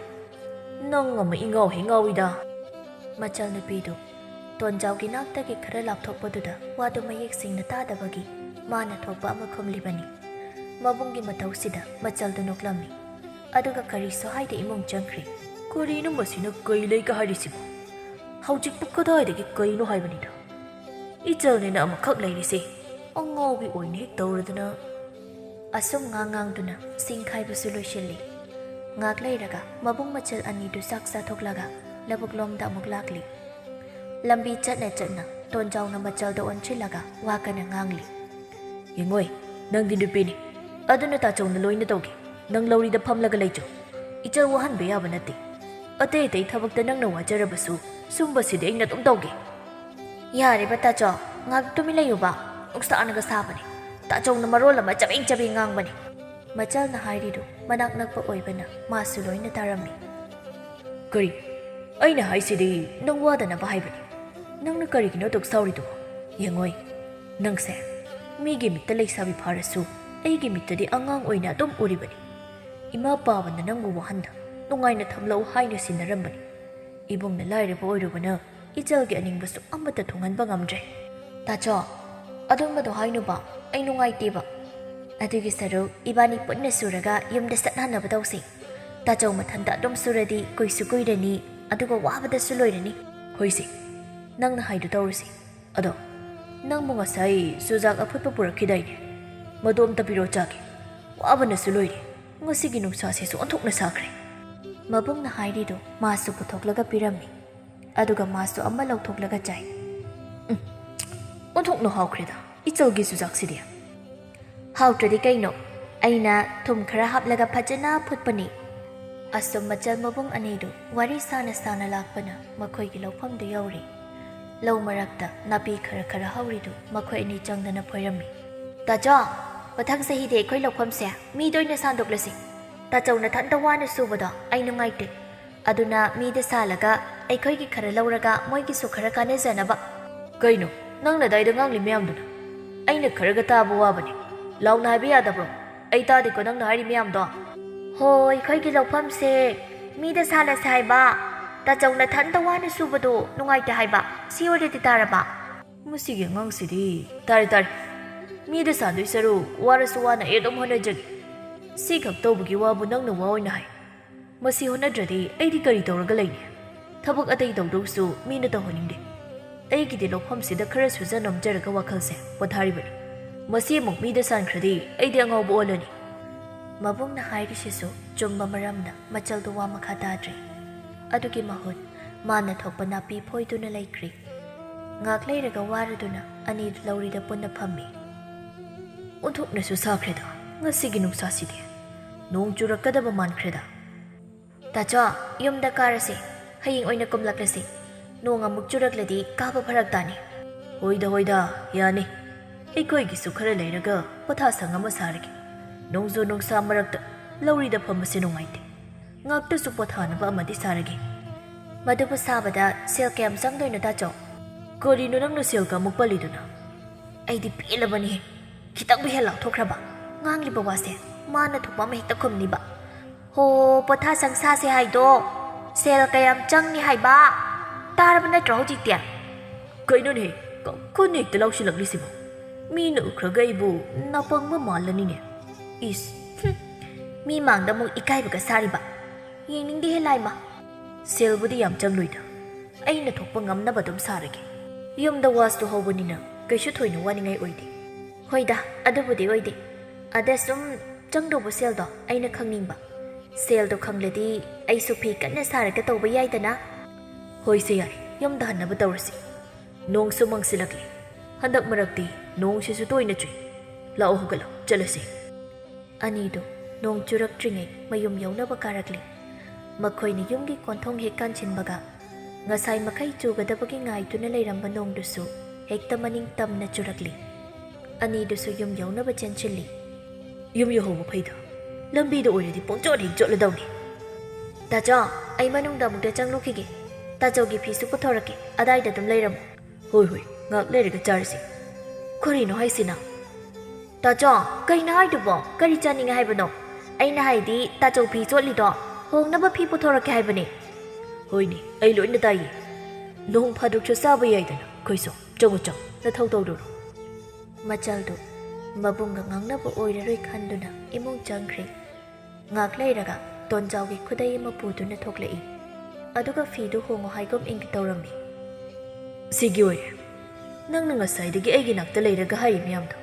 ꯅꯪ ꯑꯃ ꯏꯉꯥꯎ ꯍꯦꯛ ꯉꯥꯎꯏꯗ꯫ ꯃꯆꯜ ꯅꯨꯄꯤꯗꯨ ꯇꯣꯟꯖꯥꯎꯒꯤ ꯅꯥꯛꯇꯒꯤ ꯈꯔ ꯂꯥꯞꯊꯣꯛꯄꯗꯨꯗ ꯋꯥꯗꯨ ꯃꯌꯦꯛ ꯁꯦꯡꯅ ꯇꯥꯗꯕꯒꯤ ꯃꯥꯅ ꯊꯣꯛꯄ ꯑꯃ ꯈꯨꯝꯂꯤꯕꯅꯤ꯫ ꯃꯕꯨꯡꯒꯤ ꯃꯇꯧꯁꯤꯗ ꯃꯆꯜꯗꯨ ꯅꯣꯛꯂꯝꯃꯤ꯫ ꯑꯗꯨꯒ ꯀꯔꯤꯁꯨ ꯍꯥꯏꯗ ꯏꯃꯨꯡ ꯆꯪꯈ꯭ꯔꯦ꯫ ꯀꯔꯤꯅꯣ ꯃꯁꯤꯅ ꯀꯩ ꯂꯩꯒ ꯍꯥꯏꯔꯤꯁꯤꯕꯣ? ꯍꯧꯖꯤꯛꯄꯨ ꯀꯗꯥꯏꯗꯒꯤ ꯀꯩꯅꯣ ꯍꯥꯏꯕꯅꯤꯗ? ꯏꯆꯜꯅꯤꯅ ꯑꯃꯈꯛ ꯂꯩꯔꯤꯁꯦ ꯑꯉꯥꯎꯕꯤ ꯑꯣꯏꯅ ꯍꯦꯛ ꯇꯧꯔꯗꯅ꯫ ꯑꯁꯨꯝ ꯉꯥꯡ ꯉꯥꯡꯗꯨꯅ ꯁꯤꯡ ꯈꯥꯏꯕꯁꯨ ꯂꯣꯏꯁꯤꯜꯂꯤ꯫ ꯉꯥꯛ ꯂꯩꯔꯒ ꯃꯕꯨꯡ ꯃꯆꯜ ꯑꯅꯤꯗꯨ ꯆꯥꯛ ꯆꯥꯊꯣꯛꯂꯒ ꯂꯧꯕꯨꯛꯂꯣꯝꯗ ꯑꯃꯨꯛ ꯂꯥꯛꯂꯤ꯫ ꯂꯝꯕꯤ ꯆꯠꯅ ꯆꯠꯅ ꯇꯣꯟꯖꯥꯎꯅ ꯃꯆꯜꯗ ꯑꯣꯟꯁꯤꯜꯂꯒ ꯋꯥ ꯀꯟꯅ ꯉꯥꯡꯂꯤ꯫ ꯌꯦꯡꯉꯣꯏ, ꯅꯪꯗꯤ ꯅꯨꯄꯤꯅꯤ, ꯑꯗꯨꯅ ꯇꯥꯆꯧꯅ ꯂꯣꯏꯅ ꯇꯧꯒꯦ꯫ ꯅꯪ ꯂꯧꯔꯤꯗ ꯐꯝꯂꯒ ꯂꯩꯖꯧ꯫ ꯏꯆꯜ ꯋꯥꯍꯟꯕ ꯌꯥꯕ ꯅꯠꯇꯦ꯫ ꯑꯇꯩ ꯑꯇꯩ ꯊꯕꯛꯇ ꯅꯪꯅ ꯋꯥꯖꯔꯕꯁꯨ ꯁꯨꯝꯕꯁꯤꯗꯤ ꯑꯩꯅ ꯑꯗꯨꯝ ꯇꯧꯒꯦ꯫ ꯌꯥꯔꯦꯕ ꯇꯥꯆꯧ, ꯉꯥꯛ ꯇꯨꯃꯤꯟ ꯂꯩꯌꯨꯕ꯫ ꯅꯨꯡꯁꯥꯅꯒ ꯁꯥꯕꯅꯦ꯫ ꯇꯥꯆꯧꯅ ꯃꯔꯣꯜ ꯑꯃ ꯆꯕꯦꯡ ꯆꯕꯦꯡ ꯉꯥꯡꯕꯅꯦ꯫ ꯃꯆꯜꯅ ꯍꯥꯏꯔꯤꯗꯨ ꯃꯅꯥꯛ ꯅꯛꯄ ꯑꯣꯏꯕꯅ ꯃꯥꯁꯨ ꯂꯣꯏꯅ ꯇꯥꯔꯝꯃꯤ꯫ ꯀꯔꯤ? ꯑꯩꯅ ꯍꯥꯏꯁꯤꯗꯤ ꯅꯪ ꯋꯥꯗꯅꯕ ꯍꯥꯏꯕꯅꯤ꯫ ꯅꯪꯅ ꯀꯔꯤꯒꯤꯅꯣ ꯑꯗꯨꯛ ꯁꯥꯎꯔꯤꯗꯨꯕꯣ? ꯌꯦꯡꯉꯣꯏ, ꯅꯪꯁꯦ ꯃꯤꯒꯤ ꯃꯤꯠꯇ ꯂꯩꯁꯥꯕꯤ ꯐꯥꯔꯁꯨ ꯑꯩꯒꯤ ꯃꯤꯠꯇꯗꯤ ꯑꯉꯥꯡ ꯑꯣꯏꯅ ꯑꯗꯨꯝ ꯎꯔꯤꯕꯅꯤ꯫ ꯏꯃꯥ ꯄꯥꯕꯅ ꯅꯪꯕꯨ ꯋꯥꯍꯟꯗ ꯅꯨꯡꯉꯥꯏꯅ ꯊꯝꯂꯧ ꯍꯥꯏꯅ ꯁꯤꯟꯅꯔꯝꯕꯅꯤ꯫ ꯏꯕꯨꯡꯅ ꯂꯥꯏꯔꯕ ꯑꯣꯏꯔꯨꯕꯅ ꯏꯆꯜꯒꯤ ꯑꯅꯤꯡꯕꯁꯨ ꯑꯃꯠꯇ ꯊꯨꯡꯍꯟꯕ ꯉꯝꯗ꯭ꯔꯦ꯫ ꯇꯥꯆꯧ, ꯑꯗꯨꯝꯕꯗꯣ ꯍꯥꯏꯅꯨꯕ, ꯑꯩ ꯅꯨꯡꯉꯥꯏꯇꯦꯕ꯫ ꯑꯗꯨꯒꯤ ꯁꯔꯨꯛ ꯏꯕꯥꯅꯤ ꯄꯨꯟꯅ ꯁꯨꯔꯒ ꯌꯨꯝꯗ ꯁꯠ ꯍꯟꯅꯕ ꯇꯧꯁꯤ꯫ ꯇꯥꯆꯧ ꯃꯊꯟꯇ ꯑꯗꯨꯝ ꯁꯨꯔꯗꯤ ꯀꯨꯏꯁꯨ ꯀꯨꯏꯔꯅꯤ, ꯑꯗꯨꯒ ꯋꯥꯕꯗꯁꯨ ꯂꯣꯏꯔꯅꯤ꯫ ꯍꯣꯏꯁꯦ, ꯅꯪꯅ ꯍꯥꯏꯗꯨ ꯇꯧꯔꯁꯤ꯫ ꯑꯗꯣ, ꯅꯪꯕꯨ ꯉꯁꯥꯏ ꯆꯨꯖꯥꯛ ꯑꯐꯨꯠꯄ ꯄꯨꯔꯛꯈꯤꯗꯥꯏꯅꯦ? ꯃꯗꯨ ꯑꯝꯇ ꯄꯤꯔꯛꯑꯣ ꯆꯥꯒꯦ꯫ ꯋꯥꯕꯅꯁꯨ ꯂꯣꯏꯔꯦ꯫ ꯉꯁꯤꯒꯤ ꯅꯨꯡꯁꯥꯁꯤꯁꯨ ꯑꯣꯟꯊꯣꯛꯅ ꯁꯥꯈ꯭ꯔꯦ꯫ ꯃꯕꯨꯡꯅ ꯍꯥꯏꯔꯤꯗꯨ ꯃꯥꯁꯨ ꯄꯨꯊꯣꯛꯂꯒ ꯄꯤꯔꯝꯃꯤ꯫ ꯑꯗꯨꯒ ꯃꯥꯁꯨ ꯑꯃ ꯂꯧꯊꯣꯛꯂꯒ ꯆꯥꯏ꯫ ꯎꯝ, ꯑꯣꯟꯊꯣꯛꯅ ꯍꯥꯎꯈ꯭ꯔꯦꯗ ꯏꯆꯜꯒꯤ ꯆꯨꯖꯥꯛꯁꯤꯗꯤ꯫ ꯍꯥꯎꯇ꯭ꯔꯗꯤ ꯀꯩꯅꯣ? ꯑꯩꯅ ꯊꯨꯝ ꯈꯔ ꯍꯥꯞꯂꯒ ꯐꯖꯅ ꯐꯨꯠꯄꯅꯤ꯫ ꯑꯁꯨꯝ ꯃꯆꯜ ꯃꯕꯨꯡ ꯑꯅꯤꯗꯨ ꯋꯥꯔꯤ ꯁꯥꯅ ꯁꯥꯅ ꯂꯥꯛꯄꯅ ꯃꯈꯣꯏꯒꯤ ꯂꯧꯐꯝꯗꯨ ꯌꯧꯔꯦ꯫ ꯂꯧ ꯃꯔꯛꯇ ꯅꯥꯄꯤ ꯈꯔ ꯈꯔ ꯍꯧꯔꯤꯗꯨ ꯃꯈꯣꯏ ꯑꯅꯤ ꯆꯪꯗꯅ ꯐꯣꯏꯔꯝꯃꯤ꯫ "ꯇꯥꯆꯧ, ꯃꯊꯪ ꯆꯍꯤꯗꯤ ꯑꯩꯈꯣꯏ ꯂꯧꯐꯝꯁꯦ ꯃꯤꯗ ꯑꯣꯏꯅ ꯁꯥꯟꯗꯣꯛꯂꯁꯤ꯫ ꯇꯥꯆꯧ ꯅꯊꯟꯇ ꯋꯥꯅ ꯁꯨꯕꯗꯣ ꯑꯩ ꯅꯨꯡꯉꯥꯏꯇꯦ꯫ ꯑꯗꯨꯅ ꯃꯤꯗ ꯁꯥꯜꯂꯒ ꯑꯩꯈꯣꯏꯒꯤ ꯈꯔ ꯂꯧꯔꯒ ꯃꯣꯏꯒꯤꯁꯨ ꯈꯔ ꯀꯥꯟꯅꯖꯅꯕ꯫" "ꯀꯩꯅꯣ ꯅꯪꯅ ꯑꯗꯥꯏꯗ ꯉꯥꯡꯂꯤ ꯃꯌꯥꯝꯗꯨꯅ? ꯑꯩꯅ ꯈꯔꯒ ꯇꯥꯕ ꯋꯥꯕꯅꯤ꯫ ꯂꯥꯎꯅ ꯍꯥꯏꯕ ꯌꯥꯗꯕ꯭ꯔꯣ? ꯑꯩ ꯇꯥꯗꯦꯀꯣ ꯅꯪꯅ ꯍꯥꯏꯔꯤ ꯃꯌꯥꯝꯗꯣ꯫" "ꯍꯣ, ꯑꯩꯈꯣꯏꯒꯤ ꯂꯧꯐꯝꯁꯦ ꯃꯤꯗ ꯁꯥꯜꯂꯁꯦ ꯍꯥꯏꯕ꯫ ꯇꯥꯆꯧ ꯅꯊꯟꯇ ꯋꯥꯅ ꯁꯨꯕꯗꯣ ꯅꯨꯡꯉꯥꯏꯇꯦ ꯍꯥꯏꯕ꯫ ꯁꯤ ꯑꯣꯏꯔꯗꯤ ꯇꯥꯔꯕ?" "ꯃꯁꯤꯒꯤ ꯑꯉꯥꯡꯁꯤꯗꯤ꯫ ꯇꯥꯔꯦ, ꯇꯥꯔꯦ꯫ ꯃꯤꯗ ꯁꯥꯗꯣꯏ ꯁꯔꯨꯛ ꯋꯥꯔꯁꯨ ꯋꯥꯅ ꯑꯩ ꯑꯗꯨꯝ ꯍꯣꯠꯅꯖꯒꯦ꯫ ꯁꯤ ꯈꯛ ꯇꯧꯕꯒꯤ ꯋꯥꯕꯨ ꯅꯪꯅ ꯋꯥ ꯑꯣꯏꯅ ꯍꯥꯏ꯫ ꯃꯁꯤ ꯍꯣꯠꯅꯗ꯭ꯔꯗꯤ ꯑꯩꯗꯤ ꯀꯔꯤ ꯇꯧꯔꯒ ꯂꯩꯅꯤ? ꯊꯕꯛ ꯑꯇꯩ ꯇꯧꯗꯧꯁꯨ ꯃꯤꯅ ꯇꯧꯍꯟꯅꯤꯡꯗꯦ꯫ ꯑꯩꯒꯤꯗꯤ ꯂꯧꯐꯝꯁꯤꯗ ꯈꯔ ꯁꯨꯖ ꯅꯣꯝꯖꯔꯒ ꯋꯥꯈꯜꯁꯦ ꯄꯣꯊꯥꯔꯤꯕꯅꯤ꯫ ꯃꯁꯤ ꯑꯃꯨꯛ ꯃꯤꯗ ꯁꯥꯟꯈ꯭ꯔꯗꯤ ꯑꯩꯗꯤ ꯑꯉꯥꯎꯕ ꯑꯣꯜꯂꯅꯤ꯫" ꯃꯕꯨꯡꯅ ꯍꯥꯏꯔꯤꯁꯤꯁꯨ ꯆꯨꯝꯕ ꯃꯔꯝꯅ ꯃꯆꯜꯗꯨ ꯋꯥ ꯃꯈꯥ ꯇꯥꯗ꯭ꯔꯦ꯫ ꯑꯗꯨꯒꯤ ꯃꯍꯨꯠ ꯃꯥꯅ ꯊꯣꯛꯄ ꯅꯥꯄꯤ ꯐꯣꯏꯗꯨꯅ ꯂꯩꯈ꯭ꯔꯦ꯫ ꯉꯥꯛ ꯂꯩꯔꯒ ꯋꯥꯔꯗꯨꯅ ꯑꯅꯤꯗꯨ ꯂꯧꯔꯤꯗ ꯄꯨꯟꯅ ꯐꯝꯃꯤ꯫ "ꯑꯣꯟꯊꯣꯛꯅꯁꯨ ꯁꯥꯈ꯭ꯔꯦꯗ ꯉꯁꯤꯒꯤ ꯅꯨꯡꯁꯥꯁꯤꯗꯤ꯫ ꯅꯣꯡ ꯆꯨꯔꯛꯀꯗꯕ ꯃꯥꯟꯈ꯭ꯔꯦꯗ꯫" "ꯇꯥꯆꯧ, ꯌꯨꯝꯗ ꯀꯥꯔꯁꯦ꯫ ꯍꯌꯦꯡ ꯑꯣꯏꯅ ꯀꯨꯝꯂꯛꯂꯁꯤ꯫ ꯅꯣꯡ ꯑꯃꯨꯛ ꯆꯨꯔꯛꯂꯗꯤ ꯀꯥꯕ ꯐꯔꯛ ꯇꯥꯅꯤ꯫" "ꯍꯣꯏꯗ, ꯍꯣꯏꯗ, ꯌꯥꯅꯤ꯫ ꯑꯩꯈꯣꯏꯒꯤꯁꯨ ꯈꯔ ꯂꯩꯔꯒ ꯄꯣꯊꯥꯁꯪ ꯑꯃ ꯁꯥꯔꯒꯦ꯫ ꯅꯣꯡꯖꯨ ꯅꯨꯡꯁꯥ ꯃꯔꯛꯇ ꯂꯧꯔꯤꯗ ꯐꯝꯕꯁꯦ ꯅꯨꯡꯉꯥꯏꯇꯦ꯫ ꯉꯥꯛꯇꯁꯨ ꯄꯣꯊꯥꯅꯕ ꯑꯃꯗꯤ ꯁꯥꯔꯒꯦ꯫" "ꯃꯗꯨꯕꯨ ꯁꯥꯕꯗ ꯁꯦꯜ ꯀꯌꯥꯝ ꯆꯪꯗꯣꯏꯅꯣ, ꯇꯥꯆꯧ?" "ꯀꯔꯤꯅꯣ ꯅꯪꯅ ꯁꯦꯜꯒ ꯑꯃꯨꯛ ꯄꯜꯂꯤꯗꯨꯅ?" "ꯑꯩꯗꯤ ꯄꯦꯜꯂꯕꯅꯤꯍꯦ꯫ ꯈꯤꯇꯪꯕꯨ ꯍꯦꯛ ꯂꯥꯎꯊꯣꯛꯈ꯭ꯔꯕ, ꯉꯥꯡꯂꯤꯕ ꯋꯥꯁꯦ ꯃꯥꯅ ꯊꯣꯛꯄ ꯑꯃ ꯍꯦꯛꯇ ꯈꯨꯝꯅꯤꯕ꯫ ꯍꯣ, ꯄꯣꯊꯥꯁꯪ ꯁꯥꯁꯦ ꯍꯥꯏꯗꯣ ꯁꯦꯜ ꯀꯌꯥꯝ ꯆꯪꯅꯤ ꯍꯥꯏꯕ? ꯇꯥꯔꯕ ꯅꯠꯇ꯭ꯔꯣ ꯍꯧꯖꯤꯛꯇꯤ?" "ꯀꯩꯅꯣꯅꯦꯍꯦ, ꯀ-, ꯀꯣꯟꯅ ꯍꯦꯛꯇ ꯂꯥꯎꯁꯤꯜꯂꯛꯂꯤꯁꯤꯕꯣ? ꯃꯤꯅ ꯎꯈ꯭ꯔꯒ ꯑꯩꯕꯨ ꯅꯥꯄꯪꯕ ꯃꯥꯜꯂꯅꯤꯅꯦ꯫" "ꯏꯁ, ꯍꯨꯝ, ꯃꯤ ꯃꯥꯡꯗ ꯑꯃꯨꯛ ꯏꯀꯥꯏꯕꯒ ꯁꯥꯔꯤꯕ꯫ ꯌꯦꯡꯅꯤꯡꯗꯦꯍꯦ ꯂꯥꯏꯃ꯫ ꯁꯦꯜꯕꯨꯗꯤ ꯌꯥꯝ ꯆꯪꯂꯣꯏꯗ, ꯑꯩꯅ ꯊꯣꯛꯄ ꯉꯝꯅꯕ ꯑꯗꯨꯝ ꯁꯥꯔꯒꯦ꯫ ꯌꯨꯝꯗ ꯋꯥꯁꯇꯨ ꯍꯧꯕꯅꯤꯅ ꯀꯩꯁꯨ ꯊꯣꯏꯅ ꯋꯥꯅꯤꯡꯉꯥꯏ ꯑꯣꯏꯗꯦ꯫" "ꯍꯣꯏꯗ, ꯑꯗꯨꯕꯨꯗꯤ ꯑꯣꯏꯗꯦ꯫ ꯑꯗ ꯁꯨꯝ ꯆꯪꯗꯧꯕ ꯁꯦꯜꯗꯣ ꯑꯩꯅ ꯈꯪꯅꯤꯡꯕ꯫ ꯁꯦꯜꯗꯣ ꯈꯪꯂꯗꯤ ꯑꯩꯁꯨ ꯐꯤ ꯀꯟꯅ ꯁꯥꯔꯒ ꯇꯧꯕ ꯌꯥꯏꯗꯅ꯫" "ꯍꯣꯏꯁꯦ ꯌꯥꯏ, ꯌꯨꯝꯗ ꯍꯟꯅꯕ ꯇꯧꯔꯁꯤ꯫ ꯅꯣꯡꯁꯨ ꯃꯪꯁꯤꯜꯂꯛꯂꯤ꯫ ꯍꯟꯗꯛ ꯃꯔꯛꯇꯤ ꯅꯣꯡꯁꯤꯁꯨ ꯇꯣꯏꯅ ꯆꯨꯏ꯫ ꯂꯥꯛꯑꯣ ꯍꯧꯒꯠꯂꯣ, ꯆꯠꯂꯁꯤ꯫" ꯑꯅꯤꯗꯨ ꯅꯣꯡ ꯆꯨꯔꯛꯇ꯭ꯔꯤꯉꯩ ꯃꯌꯨꯝ ꯌꯧꯅꯕ ꯀꯥꯔꯛꯂꯤ꯫ ꯃꯈꯣꯏꯅ ꯌꯨꯝꯒꯤ ꯀꯣꯟꯊꯣꯡ ꯍꯦꯛ ꯀꯥꯟꯁꯤꯟꯕꯒ ꯉꯁꯥꯏ ꯃꯈꯩ ꯆꯨꯒꯗꯕꯒꯤ ꯉꯥꯏꯗꯨꯅ ꯂꯩꯔꯝꯕ ꯅꯣꯡꯗꯨꯁꯨ ꯍꯦꯛꯇ ꯃꯅꯤꯡ ꯇꯝꯅ ꯆꯨꯔꯛꯂꯤ꯫ ꯑꯅꯤꯗꯨꯁꯨ ꯌꯨꯝ ꯌꯧꯅꯕ ꯆꯦꯟꯁꯤꯜꯂꯤ꯫ "ꯌꯨꯝ ꯌꯧꯍꯧꯕ ꯐꯩꯗ, ꯂꯝꯕꯤꯗ ꯑꯣꯏꯔꯗꯤ ꯄꯨꯡꯆꯣꯠ ꯍꯦꯛ ꯆꯣꯠꯂꯗꯧꯅꯤ꯫ ꯇꯥꯆꯧ, ꯑꯩ ꯃꯅꯨꯡꯗ ꯑꯃꯨꯛꯇ ꯆꯪꯂꯨꯈꯤꯒꯦ꯫ ꯇꯥꯆꯧꯒꯤ ꯐꯤꯁꯨ ꯄꯨꯊꯣꯔꯛꯀꯦ, ꯑꯗꯥꯏꯗ ꯑꯗꯨꯝ ꯂꯩꯔꯝꯃꯨ꯫" "ꯍꯣꯏ ꯍꯣꯏ, ꯉꯥꯛ ꯂꯩꯔꯒ ꯆꯥꯔꯁꯤ꯫" "ꯀꯔꯤꯅꯣ ꯍꯥꯏꯁꯤꯅ?" "ꯇꯥꯆꯧ, ꯀꯩꯅꯣ ꯍꯥꯏꯗꯨꯕꯣ? ꯀꯔꯤ ꯆꯥꯅꯤꯡꯉꯦ ꯍꯥꯏꯕꯅꯣ? ꯑꯩꯅ ꯍꯥꯏꯗꯤ ꯇꯥꯆꯧ ꯐꯤ ꯆꯣꯠꯂꯤꯗꯣ ꯍꯣꯡꯅꯕ ꯐꯤ ꯄꯨꯊꯣꯔꯛꯀꯦ ꯍꯥꯏꯕꯅꯦ꯫" "ꯍꯣꯏꯅꯦ, ꯑꯩ ꯂꯣꯏꯅ ꯇꯥꯏꯌꯦ꯫ ꯅꯣꯡ ꯐꯥꯗꯣꯛꯁꯨ ꯆꯥꯕ ꯌꯥꯏꯗꯅ ꯑꯩꯈꯣꯏꯁꯨ꯫ ꯆꯪꯉꯨ ꯆꯪꯉꯨ, ꯅꯊꯧ ꯇꯧꯔꯨꯔꯣ꯫" ꯃꯆꯜꯗꯨ ꯃꯕꯨꯡꯒ ꯉꯥꯡꯅꯕ ꯑꯣꯏꯔꯔꯣꯏ ꯈꯟꯗꯨꯅ ꯏꯃꯨꯡ ꯆꯪꯈ꯭ꯔꯦ꯫ ꯉꯥꯛ ꯂꯩꯔꯒ ꯇꯣꯟꯖꯥꯎꯒꯤ ꯈꯨꯗꯩ ꯑꯃ ꯄꯨꯗꯨꯅ ꯊꯣꯛꯂꯛꯏ꯫ ꯑꯗꯨꯒ ꯐꯤꯗꯨ ꯍꯣꯡꯉꯨ ꯍꯥꯏꯒꯨꯝ ꯏꯪꯒꯦ ꯇꯧꯔꯝꯃꯤ꯫ "ꯁꯤꯒꯤ ꯑꯣꯏꯔꯦ꯫ ꯅꯪꯅ ꯉꯁꯥꯏꯗꯒꯤ ꯑꯩꯒꯤ ꯅꯥꯛꯇ ꯂꯩꯔꯒ ꯍꯥꯏꯔꯤ ꯃꯌꯥꯝꯗꯣ꯫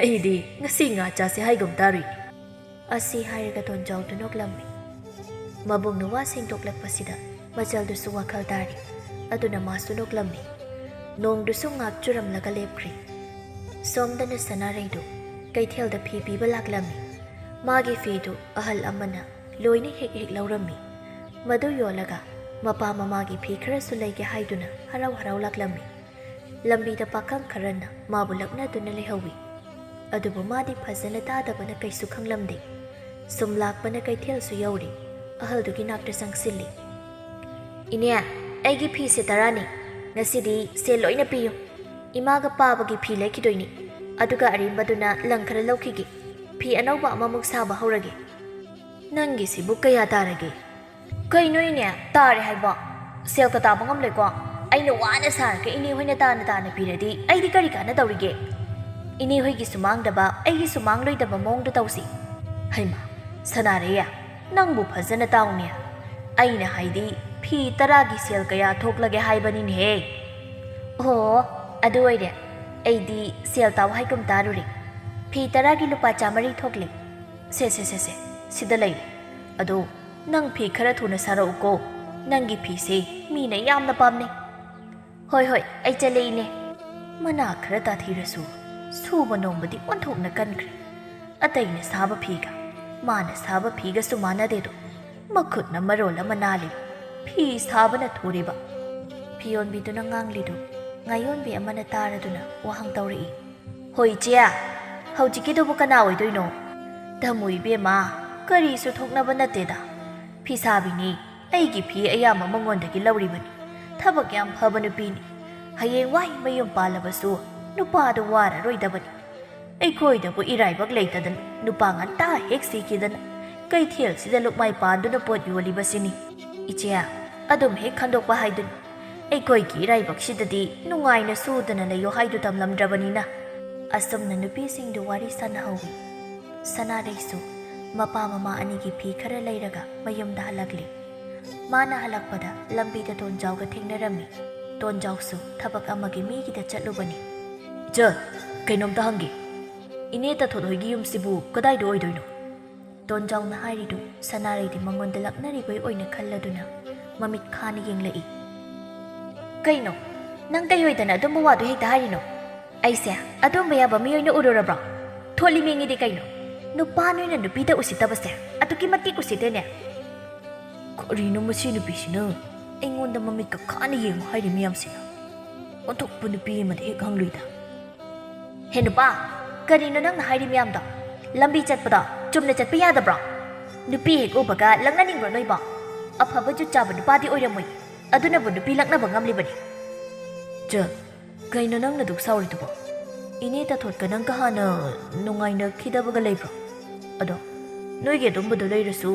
ꯑꯩꯗꯤ ꯉꯁꯤ ꯉꯥ ꯆꯥꯁꯦ ꯍꯥꯏꯒꯨꯝ ꯇꯥꯔꯨꯏ꯫" ꯑꯁꯤ ꯍꯥꯏꯔꯒ ꯇꯣꯟꯖꯥꯎꯗꯨ ꯅꯣꯛꯂꯝꯃꯤ꯫ ꯃꯕꯨꯡꯅ ꯋꯥ ꯁꯦꯡꯗꯣꯛꯂꯛꯄꯁꯤꯗ ꯃꯆꯜꯗꯨꯁꯨ ꯋꯥꯈꯜ ꯇꯥꯔꯤ꯫ ꯑꯗꯨꯅ ꯃꯥꯁꯨ ꯅꯣꯛꯂꯝꯃꯤ꯫ ꯅꯣꯡꯗꯨꯁꯨ ꯉꯥꯛ ꯆꯨꯔꯝꯂꯒ ꯂꯦꯞꯈ꯭ꯔꯦ꯫ ꯁꯣꯝꯗꯅ ꯁꯅꯥꯔꯩꯗꯨ ꯀꯩꯊꯦꯜꯗ ꯐꯤ ꯄꯤꯕ ꯂꯥꯛꯂꯝꯃꯤ꯫ ꯃꯥꯒꯤ ꯐꯤꯗꯨ ꯑꯍꯜ ꯑꯃꯅ ꯂꯣꯏꯅ ꯍꯦꯛ ꯍꯦꯛ ꯂꯧꯔꯝꯃꯤ꯫ ꯃꯗꯨ ꯌꯣꯜꯂꯒ ꯃꯄꯥ ꯃꯃꯥꯒꯤ ꯐꯤ ꯈꯔꯁꯨ ꯂꯩꯒꯦ ꯍꯥꯏꯗꯨꯅ ꯍꯔꯥꯎ ꯍꯔꯥꯎ ꯂꯥꯛꯂꯝꯃꯤ꯫ ꯂꯝꯕꯤꯗ ꯄꯥꯈꯪ ꯈꯔꯅ ꯃꯥꯕꯨ ꯂꯛꯅꯗꯨꯅ ꯂꯩꯍꯧꯏ꯫ ꯑꯗꯨꯕꯨ ꯃꯥꯗꯤ ꯐꯖꯅ ꯇꯥꯗꯕꯅ ꯀꯩꯁꯨ ꯈꯪꯂꯝꯗꯦ꯫ ꯁꯨꯝ ꯂꯥꯛꯄꯅ ꯀꯩꯊꯦꯜꯁꯨ ꯌꯧꯔꯦ꯫ ꯑꯍꯜꯗꯨꯒꯤ ꯅꯥꯛꯇ ꯆꯪꯁꯤꯜꯂꯤ꯫ "ꯏꯅꯦ, ꯑꯩꯒꯤ ꯐꯤꯁꯦ ꯇꯔꯥꯅꯤ꯫ ꯉꯁꯤꯗꯤ ꯁꯦꯜ ꯂꯣꯏꯅ ꯄꯤꯌꯨ꯫ ꯏꯃꯥꯒ ꯄꯥꯕꯒꯤ ꯐꯤ ꯂꯩꯈꯤꯗꯣꯏꯅꯤ꯫ ꯑꯗꯨꯒ ꯑꯔꯦꯝꯕꯗꯨꯅ ꯂꯪ ꯈꯔ ꯂꯧꯈꯤꯒꯦ꯫ ꯐꯤ ꯑꯅꯧꯕ ꯑꯃꯃꯨꯛ ꯁꯥꯕ ꯍꯧꯔꯒꯦ꯫" "ꯅꯪꯒꯤꯁꯤꯕꯨ ꯀꯌꯥ ꯇꯥꯔꯒꯦ?" "ꯀꯩꯅꯣ ꯏꯅꯦ, ꯇꯥꯔꯦ ꯍꯥꯏꯕꯣ? ꯁꯦꯜꯒ ꯇꯥꯕ ꯉꯝꯂꯣꯏꯀꯣ꯫ ꯑꯩꯅ ꯋꯥꯅ ꯁꯥꯔꯒ ꯏꯅꯦ ꯍꯣꯏꯅ ꯇꯥꯅ ꯇꯥꯅ ꯄꯤꯔꯗꯤ ꯑꯩꯗꯤ ꯀꯔꯤ ꯀꯥꯟꯅꯗꯧꯔꯤꯒꯦ? ꯏꯅꯦ ꯍꯣꯏꯒꯤꯁꯨ ꯃꯥꯡꯗꯕ, ꯑꯩꯒꯤꯁꯨ ꯃꯥꯡꯂꯣꯏꯗꯕ ꯃꯑꯣꯡꯗ ꯇꯧꯁꯤ꯫" "ꯍꯩꯃꯥ, ꯁꯅꯥꯔꯩ, ꯅꯪꯕꯨ ꯐꯖꯅ ꯇꯥꯎꯅꯦ꯫ ꯑꯩꯅ ꯍꯥꯏꯗꯤ ꯐꯤ ꯇꯔꯥꯒꯤ ꯁꯦꯜ ꯀꯌꯥ ꯊꯣꯛꯂꯒꯦ ꯍꯥꯏꯕꯅꯤꯅꯦꯍꯦ꯫" "ꯑꯣ, ꯑꯗꯨ ꯑꯣꯏꯔꯦ꯫ ꯑꯩꯗꯤ ꯁꯦꯜ ꯇꯥꯎ ꯍꯥꯏꯒꯨꯝ ꯇꯥꯔꯨꯔꯦ꯫ ꯐꯤ ꯇꯔꯥꯒꯤ ꯂꯨꯄꯥ ꯆꯥꯃꯔꯤ ꯊꯣꯛꯂꯦ꯫ ꯁꯦ, ꯁꯦ, ꯁꯦ, ꯁꯦ, ꯁꯤꯗ ꯂꯩꯔꯦ꯫ ꯑꯗꯣ ꯅꯪ ꯐꯤ ꯈꯔ ꯊꯨꯅ ꯁꯥꯔꯛꯎꯀꯣ꯫ ꯅꯪꯒꯤ ꯐꯤꯁꯦ ꯃꯤꯅ ꯌꯥꯝꯅ ꯄꯥꯝꯅꯩ꯫" "ꯍꯣꯏ, ꯍꯣꯏ, ꯑꯩ ꯆꯠꯂꯦ, ꯏꯅꯦ꯫" ꯃꯅꯥ ꯈꯔ ꯇꯥꯊꯤꯔꯁꯨ ꯁꯨꯕ ꯅꯣꯝꯕꯗꯤ ꯑꯣꯟꯊꯣꯛꯅ ꯀꯟꯈ꯭ꯔꯦ꯫ ꯑꯇꯩꯅ ꯁꯥꯕ ꯐꯤꯒ ꯃꯥꯅ ꯁꯥꯕ ꯐꯤꯒꯁꯨ ꯃꯥꯟꯅꯗꯦꯗꯣ꯫ ꯃꯈꯨꯠꯅ ꯃꯔꯣꯜ ꯑꯃ ꯅꯥꯜꯂꯤ꯫ ꯐꯤ ꯁꯥꯕꯅ ꯊꯨꯔꯤꯕ, ꯌꯣꯟꯕꯤꯗꯨꯅ ꯉꯥꯡꯂꯤꯗꯨ ꯉꯥꯌꯣꯟꯕꯤ ꯑꯃꯅ ꯇꯥꯔꯗꯨꯅ ꯋꯥꯍꯪ ꯇꯧꯔꯛꯏ꯫ "ꯍꯣꯏ ꯏꯆꯦ, ꯍꯧꯖꯤꯛꯀꯤꯗꯨꯕꯨ ꯀꯅꯥ ꯑꯣꯏꯗꯣꯏꯅꯣ?" "ꯇꯥꯃꯣ ꯏꯕꯦꯝꯃ, ꯀꯔꯤꯁꯨ ꯊꯣꯛꯅꯕ ꯅꯠꯇꯦꯗ꯫ ꯐꯤꯁꯥꯕꯤꯅꯤ, ꯑꯩꯒꯤ ꯐꯤ ꯑꯌꯥꯝꯕ ꯃꯉꯣꯟꯗꯒꯤ ꯂꯧꯔꯤꯕꯅꯤ꯫ ꯊꯕꯛ ꯌꯥꯝ ꯐꯕ ꯅꯨꯄꯤꯅꯤ꯫ ꯍꯌꯦꯡꯋꯥꯏ ꯃꯌꯨꯝ ꯄꯥꯜꯂꯕꯁꯨ ꯅꯨꯄꯥꯗꯨ ꯋꯥꯔꯔꯣꯏꯗꯕꯅꯤ꯫ ꯑꯩꯈꯣꯏꯗꯕꯨ ꯏꯔꯥꯏꯕꯛ ꯂꯩꯇꯗꯅ ꯅꯨꯄꯥ ꯉꯟꯇꯥ ꯍꯦꯛ ꯁꯤꯈꯤꯗꯅ ꯀꯩꯊꯦꯜꯁꯤꯗ ꯂꯨꯛꯃꯥꯏ ꯄꯥꯟꯗꯨꯅ ꯄꯣꯠ ꯌꯣꯜꯂꯤꯕꯁꯤꯅꯤ꯫ ꯏꯆꯦ, ꯑꯗꯨꯝ ꯍꯦꯛ ꯈꯟꯗꯣꯛꯄ ꯍꯥꯏꯗꯨꯅꯤ꯫ ꯑꯩꯈꯣꯏꯒꯤ ꯏꯔꯥꯏꯕꯛꯁꯤꯗꯗꯤ ꯅꯨꯡꯉꯥꯏꯅ ꯁꯨꯗꯅ ꯂꯩꯌꯣ ꯍꯥꯏꯗꯨ ꯇꯝꯂꯝꯗ꯭ꯔꯕꯅꯤꯅ꯫" ꯑꯁꯨꯝꯅ ꯅꯨꯄꯤꯁꯤꯡꯗꯨ ꯋꯥꯔꯤ ꯁꯥꯟꯅꯍꯧꯏ꯫ ꯁꯅꯥꯔꯩꯁꯨ ꯃꯄꯥ ꯃꯃꯥ ꯑꯅꯤꯒꯤ ꯐꯤ ꯈꯔ ꯂꯩꯔꯒ ꯃꯌꯨꯝꯗ ꯍꯜꯂꯛꯂꯤ꯫ ꯃꯥꯅ ꯍꯜꯂꯛꯄꯗ ꯂꯝꯕꯤꯗ ꯇꯣꯟꯖꯥꯎꯒ ꯊꯦꯡꯅꯔꯝꯃꯤ꯫ ꯇꯣꯟꯖꯥꯎꯁꯨ ꯊꯕꯛ ꯑꯃꯒꯤ ꯃꯤꯒꯤꯗ ꯆꯠꯂꯨꯕꯅꯤ꯫ "ꯏꯆꯜ, ꯀꯩꯅꯣꯝꯇ ꯍꯪꯒꯦ꯫ ꯏꯅꯦ ꯇꯥꯊꯣꯠ ꯍꯣꯏꯒꯤ ꯌꯨꯝꯁꯤꯕꯨ ꯀꯗꯥꯏꯗ ꯑꯣꯏꯗꯣꯏꯅꯣ?" ꯇꯣꯟꯖꯥꯎꯅ ꯍꯥꯏꯔꯤꯗꯨ ꯁꯅꯥꯔꯩꯗꯤ ꯃꯉꯣꯟꯗ ꯂꯛꯅꯔꯤꯕꯩ ꯑꯣꯏꯅ ꯈꯜꯂꯗꯨꯅ ꯃꯃꯤꯠ ꯈꯥꯅ ꯌꯦꯡꯂꯛꯏ꯫ "ꯀꯩꯅꯣ? ꯅꯪ ꯀꯩ ꯑꯣꯏꯗꯅ ꯑꯗꯨꯝꯕ ꯋꯥꯗꯣ ꯍꯦꯛꯇ ꯍꯥꯏꯔꯤꯅꯣ? ꯑꯩꯁꯦ ꯑꯗꯨꯝꯕ ꯌꯥꯕ ꯃꯤ ꯑꯣꯏꯅ ꯎꯔꯨꯔꯕ꯭ꯔꯣ? ꯊꯣꯠꯂꯤ ꯃꯦꯡꯉꯤꯗꯤ ꯀꯩꯅꯣ? ꯅꯨꯄꯥ ꯅꯣꯏꯅ ꯅꯨꯄꯤꯗ ꯎꯁꯤꯠꯇꯕꯁꯦ ꯑꯗꯨꯛꯀꯤ ꯃꯇꯤꯛ ꯎꯁꯤꯠꯇꯦꯅꯦ꯫" "ꯀꯔꯤꯅꯣ ꯃꯁꯤ ꯅꯨꯄꯤꯁꯤꯅ ꯑꯩꯉꯣꯟꯗ ꯃꯃꯤꯠꯀ ꯈꯥꯅ ꯌꯦꯡꯉꯨ ꯍꯥꯏꯔꯤ ꯃꯌꯥꯝꯁꯤꯅ? ꯑꯣꯟꯊꯣꯛꯄ ꯅꯨꯄꯤ ꯑꯃꯗ ꯍꯦꯛ ꯍꯪꯂꯨꯏꯗ꯫" "ꯍꯦ ꯅꯨꯄꯥ, ꯀꯔꯤꯅꯣ ꯅꯪꯅ ꯍꯥꯏꯔꯤ ꯃꯌꯥꯝꯗꯣ? ꯂꯝꯕꯤ ꯆꯠꯄꯗꯣ ꯆꯨꯝꯅ ꯆꯠꯄ ꯌꯥꯗꯕ꯭ꯔꯣ? ꯅꯨꯄꯤ ꯍꯦꯛ ꯎꯕꯒ ꯂꯛꯅꯅꯤꯡꯕ꯭ꯔꯣ ꯅꯣꯏꯕꯣ? ꯑꯐꯕ ꯖꯨꯠ ꯆꯥꯕ ꯅꯨꯄꯥꯗꯤ ꯑꯣꯏꯔꯝꯃꯣꯏ, ꯑꯗꯨꯅꯕꯨ ꯅꯨꯄꯤ ꯂꯛꯅꯕ ꯉꯝꯂꯤꯕꯅꯤ꯫" "ꯆ, ꯀꯩꯅꯣ ꯅꯪꯅ ꯑꯗꯨꯛ ꯁꯥꯎꯔꯤꯗꯨꯕꯣ? ꯏꯅꯦ ꯇꯥꯊꯣꯠꯀ ꯅꯪꯒ ꯍꯥꯟꯅ ꯅꯨꯡꯉꯥꯏꯅꯈꯤꯗꯕꯒ ꯂꯩꯕ꯭ꯔꯣ? ꯑꯗꯣ ꯅꯣꯏꯒꯤ ꯑꯗꯨꯝꯕꯗꯣ ꯂꯩꯔꯁꯨ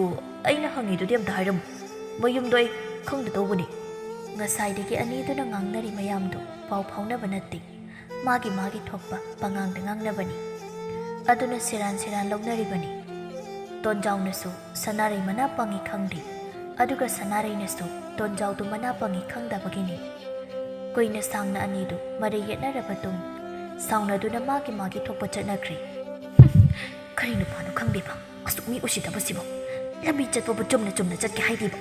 ꯑꯩꯅ ꯍꯪꯉꯤꯗꯨꯗꯤ ꯑꯝꯇ ꯍꯥꯏꯔꯝꯃꯨ꯫ ꯃꯌꯨꯝꯗꯣ ꯑꯩ ꯈꯪꯗ ꯇꯧꯕꯅꯤ꯫" ꯉꯁꯥꯏꯗꯒꯤ ꯑꯅꯤꯗꯨꯅ ꯉꯥꯡꯅꯔꯤ ꯃꯌꯥꯝꯗꯣ ꯄꯥꯎ ꯐꯥꯎꯅꯕ ꯅꯠꯇꯦ꯫ ꯃꯥꯒꯤ ꯃꯥꯒꯤ ꯊꯣꯛꯄ ꯄꯉꯥꯡꯗ ꯉꯥꯡꯅꯕꯅꯤ꯫ ꯑꯗꯨꯅ ꯁꯦꯔꯥꯟ ꯁꯦꯔꯥꯟ ꯂꯧꯅꯔꯤꯕꯅꯤ꯫ ꯇꯣꯟꯖꯥꯎꯅꯁꯨ ꯁꯅꯥꯔꯩ ꯃꯅꯥ ꯄꯪꯉꯤ ꯈꯪꯗꯦ, ꯑꯗꯨꯒ ꯁꯅꯥꯔꯩꯅꯁꯨ ꯇꯣꯟꯖꯥꯎꯗꯨ ꯃꯅꯥ ꯄꯪꯉꯤ ꯈꯪꯗꯕꯒꯤꯅꯤ꯫ ꯀꯨꯏꯅ ꯁꯥꯡꯅ ꯑꯅꯤꯗꯨ ꯃꯔꯩ ꯌꯦꯠꯅꯔꯕ ꯇꯨꯡ ꯁꯥꯎꯅꯗꯨꯅ ꯃꯥꯒꯤ ꯃꯥꯒꯤ ꯊꯣꯛꯄ ꯆꯠꯅꯈ꯭ꯔꯦ꯫ "ꯍꯨꯝ, ꯀꯔꯤ ꯅꯨꯄꯥꯅꯣ ꯈꯪꯗꯦꯕ, ꯑꯁꯨꯛ ꯃꯤ ꯎꯁꯤꯠꯇꯕꯁꯤꯕꯨ꯫ ꯂꯝꯕꯤ ꯆꯠꯄꯕꯨ ꯆꯨꯝꯅ ꯆꯨꯝꯅ ꯆꯠꯀꯦ ꯍꯥꯏꯗꯦꯕ꯫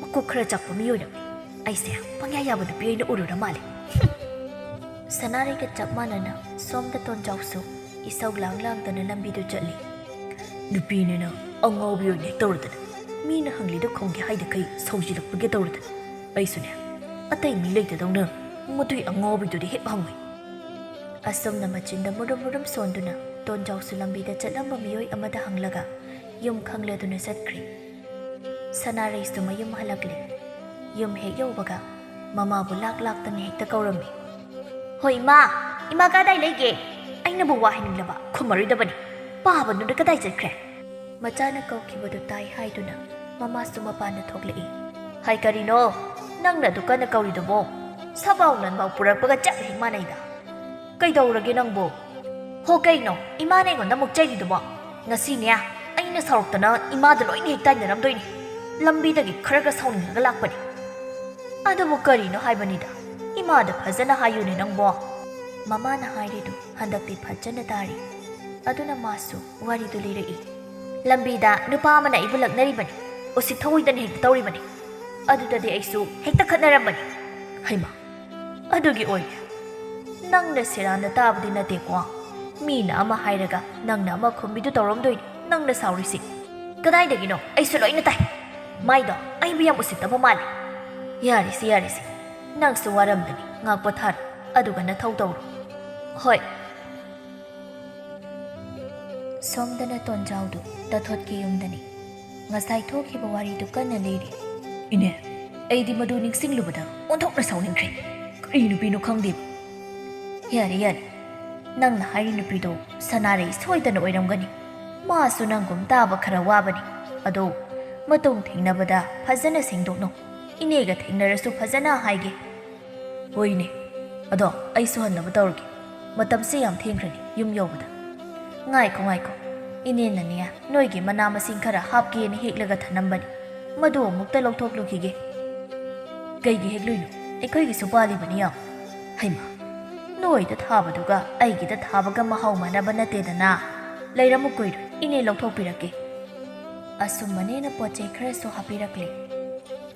ꯃꯀꯣꯛ ꯈꯔ ꯆꯥꯛꯄ ꯃꯤ ꯑꯣꯏꯔꯝꯃꯤ꯫ ꯑꯩꯁꯦ ꯄꯪꯌꯥ ꯌꯥꯕ ꯅꯨꯄꯤ ꯑꯣꯏꯅ ꯎꯔꯨꯔ ꯃꯥꯜꯂꯦ꯫" ꯍꯨꯝ꯫ ꯁꯅꯥꯔꯩꯒ ꯆꯞ ꯃꯥꯟꯅꯅ ꯁꯣꯝꯗ ꯇꯣꯟꯖꯥꯎꯁꯨ ꯏꯁꯧ ꯂꯥꯡ ꯂꯥꯡꯗꯅ ꯂꯝꯕꯤꯗꯨ ꯆꯠꯂꯤ꯫ "ꯅꯨꯄꯤꯅꯤꯅ ꯑꯉꯥꯎꯕꯤ ꯑꯣꯏꯅ ꯍꯦꯛ ꯇꯧꯔꯗꯅ, ꯃꯤꯅ ꯍꯪꯂꯤꯗꯨ ꯈꯨꯝꯒꯦ ꯍꯥꯏꯗꯈꯩ ꯁꯧꯖꯤꯜꯂꯛꯄꯒꯤ ꯇꯧꯔꯗꯅ, ꯑꯩꯁꯨꯅꯦ ꯑꯇꯩ ꯃꯤ ꯂꯩꯇꯗꯧꯅ ꯃꯗꯨꯏ ꯑꯉꯥꯎꯕꯤꯗꯨꯗ ꯍꯦꯛ ꯍꯪꯉꯨꯏ꯫ ꯑꯁꯨꯝꯅ ꯃꯆꯤꯟꯗ ꯃꯨꯔꯨꯝ ꯃꯨꯔꯨꯝ ꯁꯣꯟꯗꯨꯅ ꯇꯣꯟꯖꯥꯎꯁꯨ ꯂꯝꯕꯤꯗ ꯆꯠꯂꯝꯕ ꯃꯤꯑꯣꯏ ꯑꯃꯗ ꯍꯪꯂꯒ ꯌꯨꯝ ꯈꯪꯂꯗꯨꯅ ꯆꯠꯈ꯭ꯔꯦ꯫ ꯁꯅꯥꯔꯩꯁꯨ ꯃꯌꯨꯝ ꯍꯜꯂꯛꯂꯦ꯫ ꯌꯨꯝ ꯍꯦꯛ ꯌꯧꯕꯒ ꯃꯃꯥꯕꯨ ꯂꯥꯛ ꯂꯥꯛꯇꯅ ꯍꯦꯛꯇ ꯀꯧꯔꯝꯃꯤ꯫ "ꯍꯣꯏ ꯏꯃꯥ, ꯏꯃꯥ ꯀꯗꯥꯏ ꯂꯩꯒꯦ? ꯑꯩꯅꯕꯨ ꯋꯥ ꯍꯥꯏꯅꯤꯡꯂꯕ ꯈꯨꯝꯃꯔꯣꯏꯗꯕꯅꯤ꯫ ꯄꯥꯕꯗꯨꯅ ꯀꯗꯥꯏ ꯆꯠꯈ꯭ꯔꯦ?" ꯃꯆꯥꯅ ꯀꯧꯈꯤꯕꯗꯨ ꯇꯥꯏ ꯍꯥꯏꯗꯨꯅ ꯃꯃꯥꯁꯨ ꯃꯄꯥꯟꯗ ꯊꯣꯛꯂꯛꯏ꯫ "ꯍꯥꯏ ꯀꯔꯤꯅꯣ? ꯅꯪꯅ ꯑꯗꯨ ꯀꯟꯅ ꯀꯧꯔꯤꯗꯨꯕꯣ? ꯁꯕꯥꯎ ꯂꯟꯕꯥꯎ ꯄꯨꯔꯛꯄꯒ ꯆꯞ ꯍꯦꯛ ꯃꯥꯟꯅꯩꯗ꯫ ꯀꯩꯗꯧꯔꯒꯦ ꯅꯪꯕꯨ? ꯍꯣ ꯀꯩꯅꯣ ꯏꯃꯥꯅ ꯑꯩꯉꯣꯟꯗ ꯑꯃꯨꯛ ꯆꯩꯔꯤꯗꯨꯕꯣ? ꯉꯁꯤꯅꯦ ꯑꯩꯅ ꯁꯥꯎꯔꯛꯇꯅ ꯏꯃꯥꯗ ꯂꯣꯏꯅ ꯍꯦꯛ ꯇꯥꯏꯅꯔꯝꯗꯣꯏꯅꯤ꯫ ꯂꯝꯕꯤꯗꯒꯤ ꯈꯔꯒ ꯁꯥꯎꯅꯤꯡꯂꯒ ꯂꯥꯛꯄꯅꯤ꯫ ꯑꯗꯨꯕꯨ ꯀꯔꯤꯅꯣ ꯍꯥꯏꯕꯅꯤꯗ, ꯏꯃꯥꯗ ꯐꯖꯅ ꯍꯥꯏꯌꯨꯅꯦ ꯅꯪꯕꯣ꯫" ꯃꯃꯥꯅ ꯍꯥꯏꯔꯤꯗꯨ ꯍꯟꯗꯛꯇꯤ ꯐꯖꯅ ꯇꯥꯔꯤ꯫ ꯑꯗꯨꯅ ꯃꯥꯁꯨ ꯋꯥꯔꯤꯗꯨ ꯂꯤꯔꯛꯏ꯫ "ꯂꯝꯕꯤꯗ ꯅꯨꯄꯥ ꯑꯃꯅ ꯑꯩꯕꯨ ꯂꯛꯅꯔꯤꯕꯅꯤ, ꯎꯁꯤꯠ ꯊꯑꯣꯏꯗꯅ ꯍꯦꯛꯇ ꯇꯧꯔꯤꯕꯅꯤ꯫ ꯑꯗꯨꯗꯗꯤ ꯑꯩꯁꯨ ꯍꯦꯛꯇ ꯈꯠꯅꯔꯝꯕꯅꯤ꯫" "ꯍꯩꯃꯥ, ꯑꯗꯨꯒꯤ ꯑꯣꯏꯔꯦ꯫ ꯅꯪꯅ ꯁꯦꯔꯥꯟꯅ ꯇꯥꯕꯗꯤ ꯅꯠꯇꯦꯀꯣ? ꯃꯤꯅ ꯑꯃ ꯍꯥꯏꯔꯒ ꯅꯪꯅ ꯑꯃ ꯈꯨꯝꯕꯤꯗꯨ ꯇꯧꯔꯝꯗꯣꯏꯅꯤ ꯅꯪꯅ ꯁꯥꯎꯔꯤꯁꯤ꯫ ꯀꯗꯥꯏꯗꯒꯤꯅꯣ? ꯑꯩꯁꯨ ꯂꯣꯏꯅ ꯇꯥꯏ꯫ ꯃꯥꯏꯗꯣ ꯑꯩꯕꯨ ꯌꯥꯝ ꯎꯁꯤꯠꯇꯕ ꯃꯥꯜꯂꯤ꯫ ꯌꯥꯔꯦꯁꯦ, ꯌꯥꯔꯦꯁꯦ꯫ ꯅꯪꯁꯨ ꯋꯥꯔꯝꯒꯅꯤ, ꯉꯥꯛ ꯄꯣꯊꯥꯔꯣ, ꯑꯗꯨꯒ ꯅꯊꯧ ꯇꯧꯔꯣ꯫" "ꯍꯣꯏ꯫" ꯁꯣꯝꯗꯅ ꯇꯣꯟꯖꯥꯎꯗꯨ ꯇꯥꯊꯣꯠꯀꯤ ꯌꯨꯝꯗꯅꯤ꯫ ꯉꯁꯥꯏ ꯊꯣꯛꯈꯤꯕ ꯋꯥꯔꯤꯗꯨ ꯀꯟꯅ ꯂꯤꯔꯤ꯫ "ꯏꯅꯦ, ꯑꯩꯗꯤ ꯃꯗꯨ ꯅꯤꯡꯁꯤꯡꯂꯨꯕꯗ ꯑꯣꯟꯊꯣꯛꯅ ꯁꯥꯎꯅꯤꯡꯈ꯭ꯔꯦ꯫ ꯀꯔꯤ ꯅꯨꯄꯤꯅꯣ ꯈꯪꯗꯦ꯫" "ꯌꯥꯔꯦ, ꯌꯥꯔꯦ꯫ ꯅꯪꯅ ꯍꯥꯏꯔꯤ ꯅꯨꯄꯤꯗꯣ ꯁꯅꯥꯔꯩ ꯁꯣꯏꯗꯅ ꯑꯣꯏꯔꯝꯒꯅꯤ꯫ ꯃꯥꯁꯨ ꯅꯪꯒꯨꯝ ꯇꯥꯕ ꯈꯔ ꯋꯥꯕꯅꯤ꯫ ꯑꯗꯣ ꯃꯇꯨꯡ ꯊꯦꯡꯅꯕꯗ ꯐꯖꯅ ꯁꯦꯡꯗꯣꯛꯅꯧ꯫ ꯏꯅꯦꯒ ꯊꯦꯡꯅꯔꯁꯨ ꯐꯖꯅ ꯍꯥꯏꯒꯦ꯫" "ꯍꯣꯏꯅꯦ꯫ ꯑꯗꯣ ꯑꯩꯁꯨ ꯍꯟꯅꯕ ꯇꯧꯔꯒꯦ꯫ ꯃꯇꯝꯁꯦ ꯌꯥꯝ ꯊꯦꯡꯈ꯭ꯔꯅꯤ ꯌꯨꯝ ꯌꯧꯕꯗ꯫" "ꯉꯥꯏꯈꯣ, ꯉꯥꯏꯈꯣ꯫ ꯏꯅꯦꯅꯅꯦ ꯅꯣꯏꯒꯤ ꯃꯅꯥ ꯃꯁꯤꯡ ꯈꯔ ꯍꯥꯞꯀꯦꯅ ꯍꯦꯛꯂꯒ ꯊꯅꯝꯕꯅꯤ꯫ ꯃꯗꯨ ꯑꯃꯨꯛꯇ ꯂꯧꯊꯣꯛꯂꯨꯈꯤꯒꯦ꯫" "ꯀꯩꯒꯤ ꯍꯦꯛꯂꯨꯏꯅꯣ? ꯑꯩꯈꯣꯏꯒꯤꯁꯨ ꯄꯥꯜꯂꯤꯕꯅꯤ ꯌꯥꯝ꯫" "ꯍꯩꯃꯥ, ꯅꯣꯏꯗ ꯊꯥꯕꯗꯨꯒ ꯑꯩꯒꯤꯗ ꯊꯥꯕꯒ ꯃꯍꯥꯎ ꯃꯥꯟꯅꯕ ꯅꯠꯇꯦꯗꯅ꯫ ꯂꯩꯔꯝꯃꯨ ꯀꯨꯏꯔꯣꯏ, ꯏꯅꯦ ꯂꯧꯊꯣꯛꯄꯤꯔꯛꯀꯦ꯫" ꯑꯁꯨꯝ ꯃꯅꯦꯅ ꯄꯣꯠ ꯆꯩ ꯈꯔꯁꯨ ꯍꯥꯞꯄꯤꯔꯛꯂꯦ꯫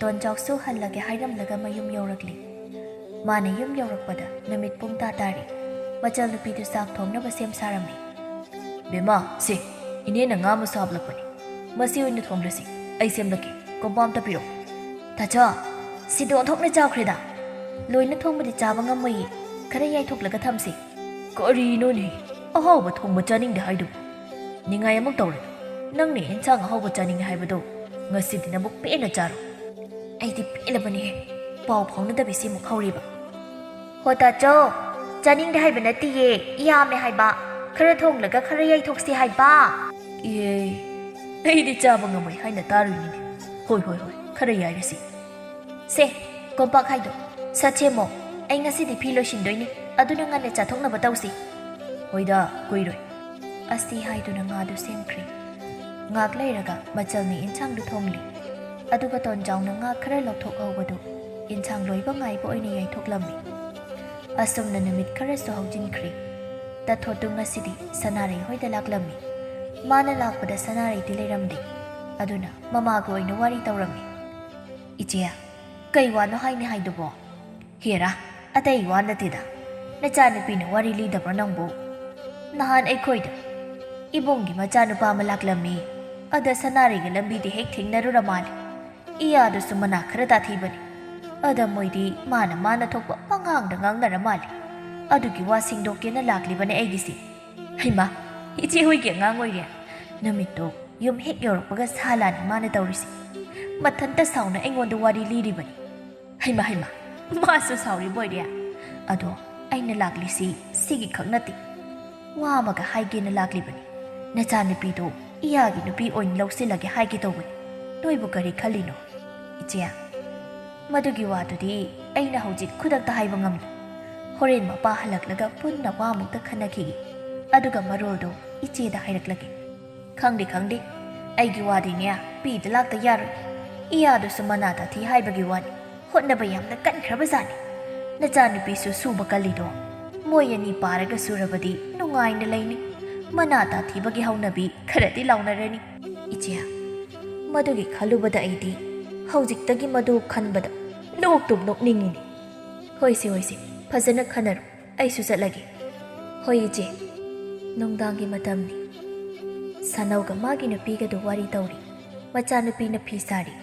ꯇꯣꯟꯖꯥꯎꯁꯨ ꯍꯜꯂꯒꯦ ꯍꯥꯏꯔꯝꯂꯒ ꯃꯌꯨꯝ ꯌꯧꯔꯛꯂꯦ꯫ ꯃꯥꯅ ꯌꯨꯝ ꯌꯧꯔꯛꯄꯗ ꯅꯨꯃꯤꯠ ꯄꯨꯡ ꯇꯥ ꯇꯥꯔꯦ꯫ ꯃꯆꯜꯅꯨꯄꯤꯗꯨ ꯆꯥꯛ ꯊꯣꯡꯅꯕ ꯁꯦꯝ ꯁꯥꯔꯝꯃꯤ꯫ "ꯕꯦꯝꯃ, ꯁꯦ, ꯏꯅꯦꯅ ꯉꯥ ꯑꯃꯁꯨ ꯍꯥꯞꯂꯛꯄꯅꯤ꯫ ꯃꯁꯤ ꯑꯣꯏꯅ ꯊꯣꯡꯂꯁꯤ꯫ ꯑꯩ ꯁꯦꯝꯂꯛꯀꯦ꯫ ꯀꯣꯝꯄꯥꯛ ꯑꯝꯇ ꯄꯤꯔꯛꯑꯣ꯫" "ꯇꯥꯆꯥ, ꯁꯤꯗꯤ ꯑꯣꯟꯊꯣꯛꯅ ꯆꯥꯎꯈ꯭ꯔꯦꯗ꯫ ꯂꯣꯏꯅ ꯊꯣꯡꯕꯗꯤ ꯆꯥꯕ ꯉꯝꯃꯣꯏꯌꯦ꯫ ꯈꯔ ꯌꯥꯏꯊꯣꯛꯂꯒ ꯊꯝꯁꯤ꯫ ꯀꯔꯤꯅꯣꯅꯦ? ꯑꯍꯥꯎꯕ ꯊꯣꯡꯕ ꯆꯥꯅꯤꯡꯗꯦ ꯍꯥꯏꯗꯨꯕꯨ? ꯅꯤꯡꯉꯥꯏ ꯑꯃꯨꯛ ꯇꯧꯔꯦ꯫ ꯅꯪꯅ ꯑꯦꯟꯁꯥꯡ ꯑꯍꯥꯎꯕ ꯆꯥꯅꯤꯡꯉꯦ ꯍꯥꯏꯕꯗꯣ, ꯉꯁꯤꯗꯤ ꯅꯕꯨꯛ ꯄꯦꯟꯅ ꯆꯥꯔꯣ꯫ ꯑꯩꯗꯤ ꯄꯦꯜꯂꯕꯅꯤꯍꯦ, ꯄꯥꯎ ꯐꯥꯎꯅꯗꯕꯤꯁꯤ ꯑꯃꯨꯛ ꯍꯧꯔꯤꯕ꯫ ꯍꯣ ꯇꯥꯆꯧ, ꯆꯥꯅꯤꯡꯗꯦ ꯍꯥꯏꯕ ꯅꯠꯇꯤꯌꯦ, ꯌꯥꯝꯃꯦ ꯍꯥꯏꯕ꯫ ꯈꯔ ꯊꯣꯡꯂꯒ ꯈꯔ ꯌꯥꯏꯊꯣꯛꯁꯤ ꯍꯥꯏꯕ꯫ ꯏꯍꯦ, ꯑꯩꯗꯤ ꯆꯥꯕ ꯉꯝꯃꯣꯏ ꯍꯥꯏꯅ ꯇꯥꯔꯨꯏꯅꯤꯅꯦ꯫ ꯍꯣꯏ, ꯍꯣꯏ, ꯍꯣꯏ, ꯈꯔ ꯌꯥꯏꯔꯁꯤ꯫ ꯁꯦ, ꯀꯣꯝꯄꯥꯛ ꯍꯥꯏꯗꯣ, ꯁꯠ ꯁꯦꯝꯃꯣ꯫ ꯑꯩ ꯉꯁꯤꯗꯤ ꯐꯤ ꯂꯣꯏꯁꯤꯟꯗꯣꯏꯅꯤ, ꯑꯗꯨꯅ ꯉꯟꯅ ꯆꯥꯊꯣꯛꯅꯕ ꯇꯧꯁꯤ꯫ ꯍꯣꯏꯗ, ꯀꯨꯏꯔꯣꯏ꯫ ꯑꯁꯤ ꯍꯥꯏꯗꯨꯅ ꯉꯥꯗꯨ ꯁꯦꯝꯈ꯭ꯔꯦ꯫ ꯉꯥꯛ ꯂꯩꯔꯒ ꯃꯆꯜꯅ ꯏꯟꯁꯥꯡꯗꯨ ꯊꯣꯡꯂꯤ꯫ ꯑꯗꯨꯒ ꯇꯣꯟꯖꯥꯎꯅ ꯉꯥ ꯈꯔ ꯂꯧꯊꯣꯛꯍꯧꯕꯗꯨ ꯏꯟꯁꯥꯡ ꯂꯣꯏꯕ ꯉꯥꯏꯕ ꯑꯣꯏꯅ ꯌꯥꯏꯊꯣꯛꯂꯝꯃꯤ꯫ ꯑꯁꯨꯝꯅ ꯅꯨꯃꯤꯠ ꯈꯔꯁꯨ ꯍꯧꯖꯤꯟꯈ꯭ꯔꯦ꯫ ꯇꯥꯊꯣꯠꯇꯨ ꯉꯁꯤꯗꯤ ꯁꯅꯥꯔꯩ ꯍꯣꯏꯗ ꯂꯥꯛꯂꯝꯃꯤ꯫ ꯃꯥꯅ ꯂꯥꯛꯄꯗ ꯁꯅꯥꯔꯩꯗꯤ ꯂꯩꯔꯝꯗꯦ꯫ ꯑꯗꯨꯅ ꯃꯃꯥꯒ ꯑꯣꯏꯅ ꯋꯥꯔꯤ ꯇꯧꯔꯝꯃꯤ꯫ "ꯏꯆꯦ, ꯀꯩ ꯋꯥꯅꯣ ꯍꯥꯏꯅꯤ ꯍꯥꯏꯗꯨꯕꯣ?" "ꯍꯦꯔꯥ, ꯑꯇꯩ ꯋꯥ ꯅꯠꯇꯦꯗ꯫ ꯅꯆꯥꯅꯨꯄꯤꯅ ꯋꯥꯔꯤ ꯂꯤꯗꯕ꯭ꯔꯣ ꯅꯪꯕꯨ? ꯅꯍꯥꯟ ꯑꯩꯈꯣꯏꯗ ꯏꯕꯨꯡꯒꯤ ꯃꯆꯥꯅꯨꯄꯥ ꯑꯃ ꯂꯥꯛꯂꯝꯃꯤ꯫ ꯑꯗ ꯁꯅꯥꯔꯩꯒ ꯂꯝꯕꯤꯗ ꯍꯦꯛ ꯊꯦꯡꯅꯔꯨꯔ ꯃꯥꯜꯂꯦ꯫ ꯏꯌꯥꯗꯨꯁꯨ ꯃꯅꯥ ꯈꯔ ꯇꯥꯊꯤꯕꯅꯤ꯫ ꯑꯗ ꯃꯣꯏꯗꯤ ꯃꯥꯅ ꯃꯥꯅ ꯊꯣꯛꯄ ꯄꯉꯥꯡꯗ ꯉꯥꯡꯅꯔ ꯃꯥꯜꯂꯦ꯫ ꯑꯗꯨꯒꯤ ꯋꯥ ꯁꯦꯡꯗꯣꯛꯀꯦꯅ ꯂꯥꯛꯂꯤꯕꯅꯦ ꯑꯩꯒꯤꯁꯤ꯫" "ꯍꯩꯃꯥ, ꯏꯆꯦ ꯍꯣꯏꯒꯤ ꯑꯉꯥꯡ ꯑꯣꯏꯔꯦ꯫ ꯅꯨꯃꯤꯠꯇꯣ ꯌꯨꯝ ꯍꯦꯛ ꯌꯧꯔꯛꯄꯒ ꯁꯥ ꯂꯥꯅꯤ ꯃꯥꯅ ꯇꯧꯔꯤꯁꯤ꯫ ꯃꯊꯟꯇ ꯁꯥꯎꯅ ꯑꯩꯉꯣꯟꯗ ꯋꯥꯔꯤ ꯂꯤꯔꯤꯕꯅꯤ꯫" "ꯍꯩꯃꯥ, ꯍꯩꯃꯥ, ꯃꯥꯁꯨ ꯁꯥꯎꯔꯤꯕ ꯑꯣꯏꯔꯦ꯫ ꯑꯗꯣ ꯑꯩꯅ ꯂꯥꯛꯂꯤꯁꯤ ꯁꯤꯒꯤ ꯈꯛ ꯅꯠꯇꯦ꯫ ꯋꯥ ꯑꯃꯒ ꯍꯥꯏꯒꯦꯅ ꯂꯥꯛꯂꯤꯕꯅꯤ꯫ ꯅꯆꯥꯅꯨꯄꯤꯗꯣ ꯏꯌꯥꯒꯤ ꯅꯨꯄꯤ ꯑꯣꯏꯅ ꯂꯧꯁꯤꯜꯂꯒꯦ ꯍꯥꯏꯒꯦ ꯇꯧꯕꯅꯤ꯫ ꯅꯣꯏꯕꯨ ꯀꯔꯤ ꯈꯜꯂꯤꯅꯣ?" "ꯏꯆꯦ, ꯃꯗꯨꯒꯤ ꯋꯥꯗꯨꯗꯤ ꯑꯩꯅ ꯍꯧꯖꯤꯛ ꯈꯨꯗꯛꯇ ꯍꯥꯏꯕ ꯉꯝꯂꯣꯏ꯫ ꯍꯣꯔꯦꯟ ꯃꯄꯥ ꯍꯜꯂꯛꯂꯒ ꯄꯨꯟꯅ ꯋꯥ ꯑꯃꯨꯛꯇ ꯈꯟꯅꯈꯤꯒꯦ꯫ ꯑꯗꯨꯒ ꯃꯔꯣꯜꯗꯣ ꯏꯆꯦꯗ ꯍꯥꯏꯔꯛꯂꯒꯦ꯫" "ꯈꯪꯗꯦ, ꯈꯪꯗꯦ꯫ ꯑꯩꯒꯤ ꯋꯥꯗꯤꯅꯦ, ꯄꯤꯗ ꯂꯥꯛꯇ ꯌꯥꯔꯣꯏ꯫ ꯏꯌꯥꯗꯨꯁꯨ ꯃꯅꯥ ꯇꯥꯊꯤ ꯍꯥꯏꯕꯒꯤ ꯋꯥꯅꯤ꯫ ꯍꯣꯠꯅꯕ ꯌꯥꯝꯅ ꯀꯟꯈ꯭ꯔꯕꯖꯥꯠꯅꯤ꯫ ꯅꯆꯥꯅꯨꯄꯤꯁꯨ ꯁꯨꯕ ꯀꯜꯂꯤꯗꯣ꯫ ꯃꯣꯏ ꯑꯅꯤ ꯄꯥꯔꯒ ꯁꯨꯔꯕꯗꯤ ꯅꯨꯡꯉꯥꯏꯅ ꯂꯩꯅꯤ꯫ ꯃꯅꯥ ꯇꯥꯊꯤꯕꯒꯤ ꯍꯧꯅꯕꯤ ꯈꯔꯗꯤ ꯂꯥꯎꯅꯔꯅꯤ꯫" "ꯏꯆꯦ, ꯃꯗꯨꯒꯤ ꯈꯜꯂꯨꯕꯗ ꯑꯩꯗꯤ ꯍꯧꯖꯤꯛꯇꯒꯤ ꯃꯗꯨ ꯈꯟꯕꯗ ꯅꯣꯛꯇꯨꯝ ꯅꯣꯛꯅꯤꯡꯉꯤꯅꯦ꯫" "ꯍꯣꯏꯁꯦ, ꯍꯣꯏꯁꯦ, ꯐꯖꯅ ꯈꯟꯅꯔꯣ꯫ ꯑꯩꯁꯨ ꯆꯠꯂꯒꯦ꯫" "ꯍꯣꯏ ꯏꯆꯦ꯫" ꯅꯨꯡꯗꯥꯡꯒꯤ ꯃꯇꯝꯅꯤ꯫ ꯁꯥꯅꯧꯒ ꯃꯥꯒꯤ ꯅꯨꯄꯤꯒꯗꯨ ꯋꯥꯔꯤ ꯇꯧꯔꯤ꯫ ꯃꯆꯥꯅꯨꯄꯤꯅ ꯐꯤ ꯁꯥꯔꯤ꯫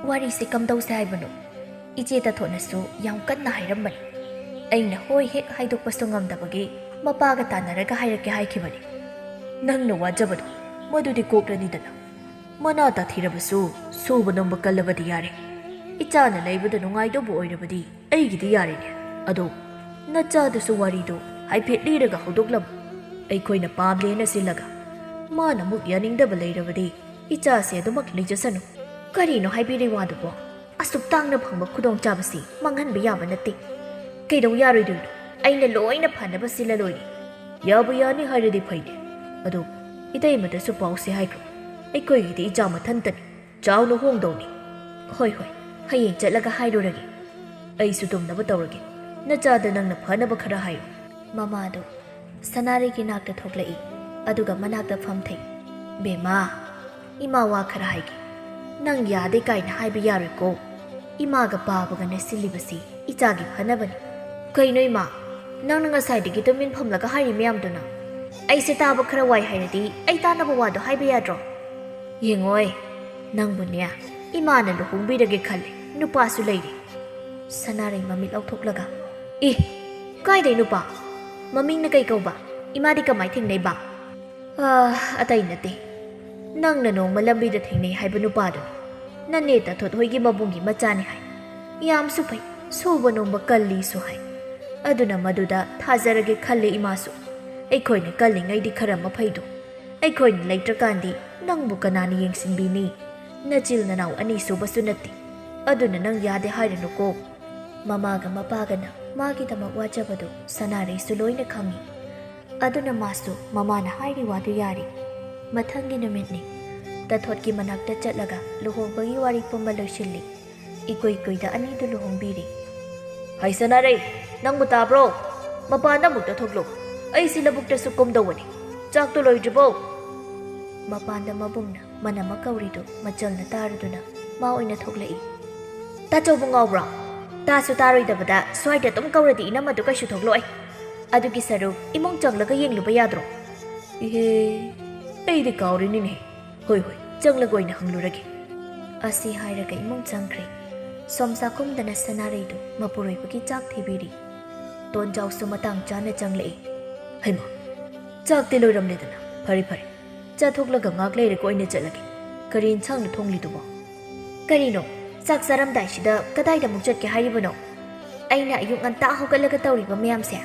"ꯋꯥꯔꯤꯁꯤ ꯀꯝꯗꯧꯁꯦ ꯍꯥꯏꯕꯅꯣ?" ꯏꯆꯦ ꯇꯥꯊꯣꯠꯅꯁꯨ ꯌꯥꯝ ꯀꯟꯅ ꯍꯥꯏꯔꯝꯕꯅꯤ꯫ ꯑꯩꯅ ꯍꯣꯏ ꯍꯦꯛ ꯍꯥꯏꯗꯣꯛꯄꯁꯨ ꯉꯝꯗꯕꯒꯤ ꯃꯄꯥꯒ ꯇꯥꯟꯅꯔꯒ ꯍꯥꯏꯔꯛꯀꯦ ꯍꯥꯏꯈꯤꯕꯅꯤ꯫ ꯅꯪꯅ ꯋꯥꯖꯕꯗꯣ ꯃꯗꯨꯗꯤ ꯀꯣꯛꯂꯅꯤꯗꯅ꯫ ꯃꯅꯥ ꯇꯥꯊꯤꯔꯕꯁꯨ ꯁꯨꯕ ꯅꯣꯝꯕ ꯀꯜꯂꯕꯗꯤ ꯌꯥꯔꯦ꯫ ꯏꯆꯥꯅ ꯂꯩꯕꯗ ꯅꯨꯡꯉꯥꯏꯗꯧꯕ ꯑꯣꯏꯔꯕꯗꯤ ꯑꯩꯒꯤꯗꯤ ꯌꯥꯔꯦꯅꯦ꯫ ꯑꯗꯣ ꯅꯆꯥꯗꯨꯁꯨ ꯋꯥꯔꯤꯗꯣ ꯍꯥꯏꯐꯦꯠ ꯂꯤꯔꯒ ꯍꯧꯗꯣꯛꯂꯝꯃꯨ꯫ ꯑꯩꯈꯣꯏꯅ ꯄꯥꯝꯗꯦꯅ ꯁꯤꯜꯂꯒ ꯃꯥꯅ ꯑꯃꯨꯛ ꯌꯥꯅꯤꯡꯗꯕ ꯂꯩꯔꯕꯗꯤ ꯏꯆꯥꯁꯦ ꯑꯗꯨꯃꯛ ꯂꯩꯖꯁꯅꯨ꯫ ꯀꯔꯤꯅꯣ ꯍꯥꯏꯕꯤꯔꯤ ꯋꯥꯗꯨꯕꯣ? ꯑꯁꯨꯛ ꯇꯥꯡꯅ ꯐꯪꯕ ꯈꯨꯗꯣꯡꯆꯥꯕꯁꯤ ꯃꯥꯡꯍꯟꯕ ꯌꯥꯕ ꯅꯠꯇꯦ꯫ ꯀꯩꯗꯧ ꯌꯥꯔꯣꯏꯗꯣꯏꯅꯣ? ꯑꯩꯅ ꯂꯣꯏꯅ ꯐꯅꯕ ꯁꯤꯜꯂ ꯂꯣꯏꯔꯦ꯫ ꯌꯥꯕꯨ ꯌꯥꯅꯤ ꯍꯥꯏꯔꯗꯤ ꯐꯩꯅꯦ꯫ ꯑꯗꯣ ꯏꯇꯩꯃꯗꯁꯨ ꯄꯥꯎꯁꯦ ꯍꯥꯏꯈ꯭ꯔꯣ꯫ ꯑꯩꯈꯣꯏꯒꯤꯗꯤ ꯏꯆꯥ ꯃꯊꯟꯇꯅꯤ꯫ ꯆꯥꯎꯅ ꯍꯣꯡꯗꯧꯅꯤ꯫ ꯍꯣꯏ, ꯍꯣꯏ, ꯍꯌꯦꯡ ꯆꯠꯂꯒ ꯍꯥꯏꯔꯨꯔꯒꯦ꯫ ꯑꯩꯁꯨ ꯇꯨꯝꯅꯕ ꯇꯧꯔꯒꯦ꯫ ꯅꯆꯥꯗ ꯅꯪꯅ ꯐꯅꯕ ꯈꯔ ꯍꯥꯏꯌꯨ꯫ ꯃꯃꯥꯗꯨ ꯁꯅꯥꯔꯩꯒꯤ ꯅꯥꯛꯇ ꯊꯣꯛꯂꯛꯏ, ꯑꯗꯨꯒ ꯃꯅꯥꯛꯇ ꯐꯝꯊꯩ꯫ "ꯕꯦꯝꯃ, ꯏꯃꯥ ꯋꯥ ꯈꯔ ꯍꯥꯏꯒꯦ꯫ ꯅꯪ ꯌꯥꯗꯦ ꯀꯥꯏꯅ ꯍꯥꯏꯕ ꯌꯥꯔꯣꯏꯀꯣ꯫ ꯏꯃꯥꯒ ꯄꯥꯕꯒꯅ ꯁꯤꯜꯂꯤꯕꯁꯤ ꯏꯆꯥꯒꯤ ꯐꯅꯕꯅꯤ꯫" "ꯀꯩꯅꯣ ꯏꯃꯥ, ꯅꯪꯅ ꯉꯁꯥꯏꯗꯒꯤ ꯇꯨꯃꯤꯟ ꯐꯝꯂꯒ ꯍꯥꯏꯔꯤ ꯃꯌꯥꯝꯗꯨꯅ? ꯑꯩꯁꯦ ꯇꯥꯕ ꯈꯔ ꯋꯥꯏ ꯍꯥꯏꯔꯗꯤ ꯑꯩ ꯇꯥꯅꯕ ꯋꯥꯗꯣ ꯍꯥꯏꯕ ꯌꯥꯗ꯭ꯔꯣ?" "ꯌꯦꯡꯉꯣꯏ, ꯅꯪꯕꯨꯅꯦ ꯏꯃꯥꯅ ꯂꯨꯍꯣꯡꯕꯤꯔꯒꯦ ꯈꯜꯂꯦ, ꯅꯨꯄꯥꯁꯨ ꯂꯩꯔꯦ꯫" ꯁꯅꯥꯔꯩ ꯃꯃꯤꯠ ꯂꯥꯎꯊꯣꯛꯂꯒ, "ꯑꯦ, ꯀꯥꯏꯗꯩ ꯅꯨꯄꯥ? ꯃꯃꯤꯡꯅ ꯀꯩ ꯀꯧꯕ? ꯏꯃꯥꯗꯤ ꯀꯃꯥꯏ ꯊꯦꯡꯅꯩꯕ?" "ꯑꯥ, ꯑꯇꯩ ꯅꯠꯇꯦ, ꯅꯪꯅ ꯅꯣꯡꯃ ꯂꯝꯕꯤꯗ ꯊꯦꯡꯅꯩ ꯍꯥꯏꯕ ꯅꯨꯄꯥꯗꯨꯅꯤ꯫ ꯅꯅꯦ ꯇꯥꯊꯣꯠ ꯍꯣꯏꯒꯤ ꯃꯕꯨꯡꯒꯤ ꯃꯆꯥꯅꯤ ꯍꯥꯏ꯫ ꯌꯥꯝꯁꯨ ꯐꯩ, ꯁꯨꯕ ꯅꯣꯝꯕ ꯀꯜꯂꯤꯁꯨ ꯍꯥꯏ꯫ ꯑꯗꯨꯅ ꯃꯗꯨꯗ ꯊꯥꯖꯔꯒꯦ ꯈꯜꯂꯦ ꯏꯃꯥꯁꯨ꯫ ꯑꯩꯈꯣꯏꯅ ꯀꯜꯂꯤꯉꯩꯗꯤ ꯈꯔ ꯃꯐꯩꯗꯣ꯫ ꯑꯩꯈꯣꯏꯅ ꯂꯩꯇ꯭ꯔꯀꯥꯟꯗꯤ ꯅꯪꯕꯨ ꯀꯅꯥꯅ ꯌꯦꯡꯁꯤꯟꯕꯤꯅꯤ? ꯅꯆꯤꯜ ꯅꯅꯥꯎ ꯑꯅꯤꯁꯨꯕꯁꯨ ꯅꯠꯇꯦ꯫ ꯑꯗꯨꯅ ꯅꯪ ꯌꯥꯗꯦ ꯍꯥꯏꯔꯅꯨꯀꯣ꯫" ꯃꯃꯥꯒ ꯃꯄꯥꯒꯅ ꯃꯥꯒꯤꯗꯃꯛ ꯋꯥꯖꯕꯗꯨ ꯁꯅꯥꯔꯩꯁꯨ ꯂꯣꯏꯅ ꯈꯪꯏ꯫ ꯑꯗꯨꯅ ꯃꯥꯁꯨ ꯃꯃꯥꯅ ꯍꯥꯏꯔꯤ ꯋꯥꯗꯨ ꯌꯥꯔꯤ꯫ ꯃꯊꯪꯒꯤ ꯅꯨꯃꯤꯠꯅꯤ꯫ ꯇꯥꯊꯣꯠꯀꯤ ꯃꯅꯥꯛꯇ ꯆꯠꯂꯒ ꯂꯨꯍꯣꯡꯕꯒꯤ ꯋꯥꯔꯤ ꯄꯨꯝꯕ ꯂꯣꯏꯁꯤꯜꯂꯤ꯫ ꯏꯀꯨꯏ ꯀꯨꯏꯗ ꯑꯅꯤꯗꯨ ꯂꯨꯍꯣꯡꯕꯤꯔꯤ꯫ "ꯍꯩ ꯁꯅꯥꯔꯩ, ꯅꯪꯕꯨ ꯇꯥꯕ꯭ꯔꯣ? ꯃꯄꯥꯟꯗ ꯑꯃꯨꯛꯇ ꯊꯣꯛꯂꯨ꯫ ꯑꯩꯁꯤ ꯂꯧꯕꯨꯛꯇꯁꯨ ꯀꯨꯝꯗꯧꯕꯅꯤ꯫ ꯆꯥꯛꯇꯣ ꯂꯣꯏꯗ꯭ꯔꯤꯕꯣ?" ꯃꯄꯥꯟꯗ ꯃꯕꯨꯡꯅ ꯃꯅꯝ ꯑꯃ ꯀꯧꯔꯤꯗꯨ ꯃꯆꯜꯅ ꯇꯥꯔꯗꯨꯅ ꯃꯥ ꯑꯣꯏꯅ ꯊꯣꯛꯂꯛꯏ꯫ "ꯇꯥꯆꯧꯕ ꯉꯥꯎꯕ꯭ꯔꯣ? ꯇꯥꯁꯨ ꯇꯥꯔꯣꯏꯗꯕꯗ ꯁ꯭ꯋꯥꯏꯗ ꯑꯗꯨꯝ ꯀꯧꯔꯗꯤ ꯏꯅꯝꯃꯗꯨ ꯀꯩꯁꯨ ꯊꯣꯛꯂꯛꯑꯣꯏ꯫ ꯑꯗꯨꯒꯤ ꯁꯔꯨꯛ ꯏꯃꯨꯡ ꯆꯪꯂꯒ ꯌꯦꯡꯂꯨꯕ ꯌꯥꯗ꯭ꯔꯣ?" "ꯏꯍꯦ, ꯑꯩꯗꯤ ꯀꯥꯎꯔꯤꯅꯤꯅꯦ꯫ ꯍꯣꯏ, ꯍꯣꯏ, ꯆꯪꯂꯒ ꯑꯣꯏꯅ ꯍꯪꯂꯨꯔꯒꯦ꯫" ꯑꯁꯤ ꯍꯥꯏꯔꯒ ꯏꯃꯨꯡ ꯆꯪꯈ꯭ꯔꯦ꯫ ꯁꯣꯝ ꯆꯥꯛꯈꯨꯝꯗꯅ ꯁꯅꯥꯔꯩꯗꯨ ꯃꯄꯨꯔꯣꯏꯕꯒꯤ ꯆꯥꯛ ꯊꯤꯕꯤꯔꯤ꯫ ꯇꯣꯟꯖꯥꯎꯁꯨ ꯃꯇꯥꯡ ꯆꯥꯅ ꯆꯪꯂꯛꯏ꯫ "ꯍꯩꯃꯥ, ꯆꯥꯛꯇꯤ ꯂꯣꯏꯔꯝꯂꯦꯗꯅ꯫ ꯐꯔꯦ ꯐꯔꯦ, ꯆꯥꯊꯣꯛꯂꯒ ꯉꯥꯏꯍꯥꯛ ꯂꯩꯔꯒ ꯑꯣꯏꯅ ꯆꯠꯂꯒꯦ꯫ ꯀꯔꯤ ꯏꯟꯁꯥꯡꯅꯣ ꯊꯣꯡꯂꯤꯗꯨꯕꯣ?" "ꯀꯔꯤꯅꯣ? ꯆꯥꯛ ꯆꯥꯔꯝꯗꯥꯏꯁꯤꯗ ꯀꯗꯥꯏꯗ ꯑꯃꯨꯛ ꯆꯠꯀꯦ ꯍꯥꯏꯔꯤꯕꯅꯣ? ꯑꯩꯅ ꯑꯌꯨꯛ ꯉꯟꯇꯥ ꯍꯧꯒꯠꯂꯒ ꯇꯧꯔꯤꯕ ꯃꯌꯥꯝꯁꯦ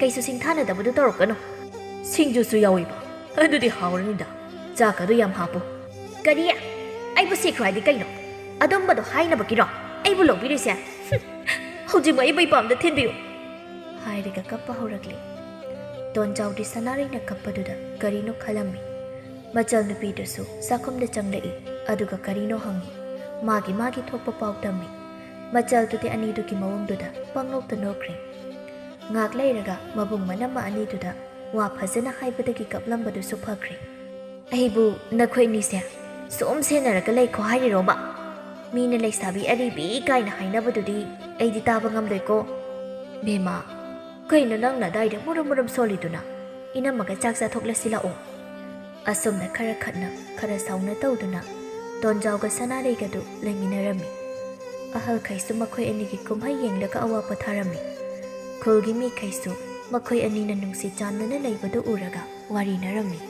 ꯀꯩꯁꯨ ꯁꯤꯡꯊꯥꯅꯗꯕꯗꯨ ꯇꯧꯔꯛꯀꯅꯨ꯫ ꯁꯤꯡꯖꯨꯁꯨ ꯌꯥꯎꯏꯕ, ꯑꯗꯨꯗꯤ ꯍꯥꯎꯔꯅꯤꯗ꯫ ꯆꯥꯛ ꯑꯗꯨ ꯌꯥꯝ ꯍꯥꯞꯄꯨ꯫" "ꯀꯔꯤ? ꯑꯩꯕꯨ ꯁꯤꯈ꯭ꯔꯣ ꯍꯥꯏꯗꯤ ꯀꯩꯅꯣ? ꯑꯗꯨꯝꯕꯗꯣ ꯍꯥꯏꯅꯕꯒꯤꯔꯣ ꯑꯩꯕꯨ ꯂꯧꯕꯤꯔꯤꯁꯦ? ꯍꯨꯝ, ꯍꯧꯖꯤꯛꯃꯛ ꯑꯩꯕꯨ ꯏꯄꯥꯝꯗ ꯊꯤꯟꯕꯤꯌꯨ!" ꯍꯥꯏꯔꯒ ꯀꯞꯄ ꯍꯧꯔꯛꯂꯦ꯫ ꯇꯣꯟꯖꯥꯎꯗꯤ ꯁꯅꯥꯔꯩꯅ ꯀꯞꯄꯗꯨꯗ ꯀꯔꯤꯅꯣ ꯈꯜꯂꯝꯃꯤ꯫ ꯃꯆꯜ ꯅꯨꯄꯤꯗꯨꯁꯨ ꯆꯥꯛꯈꯨꯝꯗ ꯆꯪꯂꯛꯏ, ꯑꯗꯨꯒ ꯀꯔꯤꯅꯣ ꯍꯪꯉꯤ꯫ ꯃꯥꯒꯤ ꯃꯥꯒꯤ ꯊꯣꯛꯄ ꯄꯥꯎ ꯇꯝꯃꯤ꯫ ꯃꯆꯜꯗꯨꯗꯤ ꯑꯅꯤꯗꯨꯒꯤ ꯃꯑꯣꯡꯗꯨꯗ ꯄꯪꯅꯣꯛꯇ ꯅꯣꯛꯈ꯭ꯔꯦ꯫ ꯉꯥꯛ ꯂꯩꯔꯒ ꯃꯕꯨꯡ ꯃꯅꯝꯃ ꯑꯅꯤꯗꯨꯗ ꯋꯥ ꯐꯖꯅ ꯍꯥꯏꯕꯗꯒꯤ ꯀꯞꯂꯝꯕꯗꯨꯁꯨ ꯐꯈ꯭ꯔꯦ꯫ "ꯑꯩꯕꯨ ꯅꯈꯣꯏ ꯑꯅꯤꯁꯦ ꯁꯨꯝ ꯁꯦꯟꯅꯔꯒ ꯂꯩꯈꯣ ꯍꯥꯏꯔꯤꯔꯣꯕ? ꯃꯤꯅ ꯂꯩꯁꯥꯕꯤ ꯑꯔꯤꯕꯤ ꯀꯥꯏꯅ ꯍꯥꯏꯅꯕꯗꯨꯗꯤ ꯑꯩꯗꯤ ꯇꯥꯕ ꯉꯝꯂꯣꯏꯀꯣ꯫" "ꯕꯦꯝꯃ, ꯀꯩꯅꯣ ꯅꯪꯅ ꯑꯗꯥꯏꯗ ꯃꯨꯔꯨꯝ ꯃꯨꯔꯨꯝ ꯁꯣꯜꯂꯤꯗꯨꯅ? ꯏꯅꯝꯃꯒ ꯆꯥꯛ ꯆꯥꯊꯣꯛꯂꯁꯤ ꯂꯥꯛꯑꯣ꯫" ꯑꯁꯨꯝꯅ ꯈꯔ ꯈꯠꯅ ꯈꯔ ꯁꯥꯎꯅ ꯇꯧꯗꯨꯅ ꯇꯣꯟꯖꯥꯎꯒ ꯁꯅꯥꯔꯩꯒꯗꯨ ꯂꯩꯃꯤꯟꯅꯔꯝꯃꯤ꯫ ꯑꯍꯜꯈꯩꯁꯨ ꯃꯈꯣꯏ ꯑꯅꯤꯒꯤ ꯀꯨꯝꯍꯩ ꯌꯦꯡꯂꯒ ꯑꯋꯥ ꯄꯣꯊꯥꯔꯝꯃꯤ꯫ ꯈꯨꯜꯒꯤ ꯃꯤꯈꯩꯁꯨ ꯃꯈꯣꯏ ꯑꯅꯤꯅ ꯅꯨꯡꯁꯤ ꯆꯥꯟꯅꯅ ꯂꯩꯕꯗꯨ ꯎꯔꯒ ꯋꯥꯔꯤꯅꯔꯝꯃꯤ꯫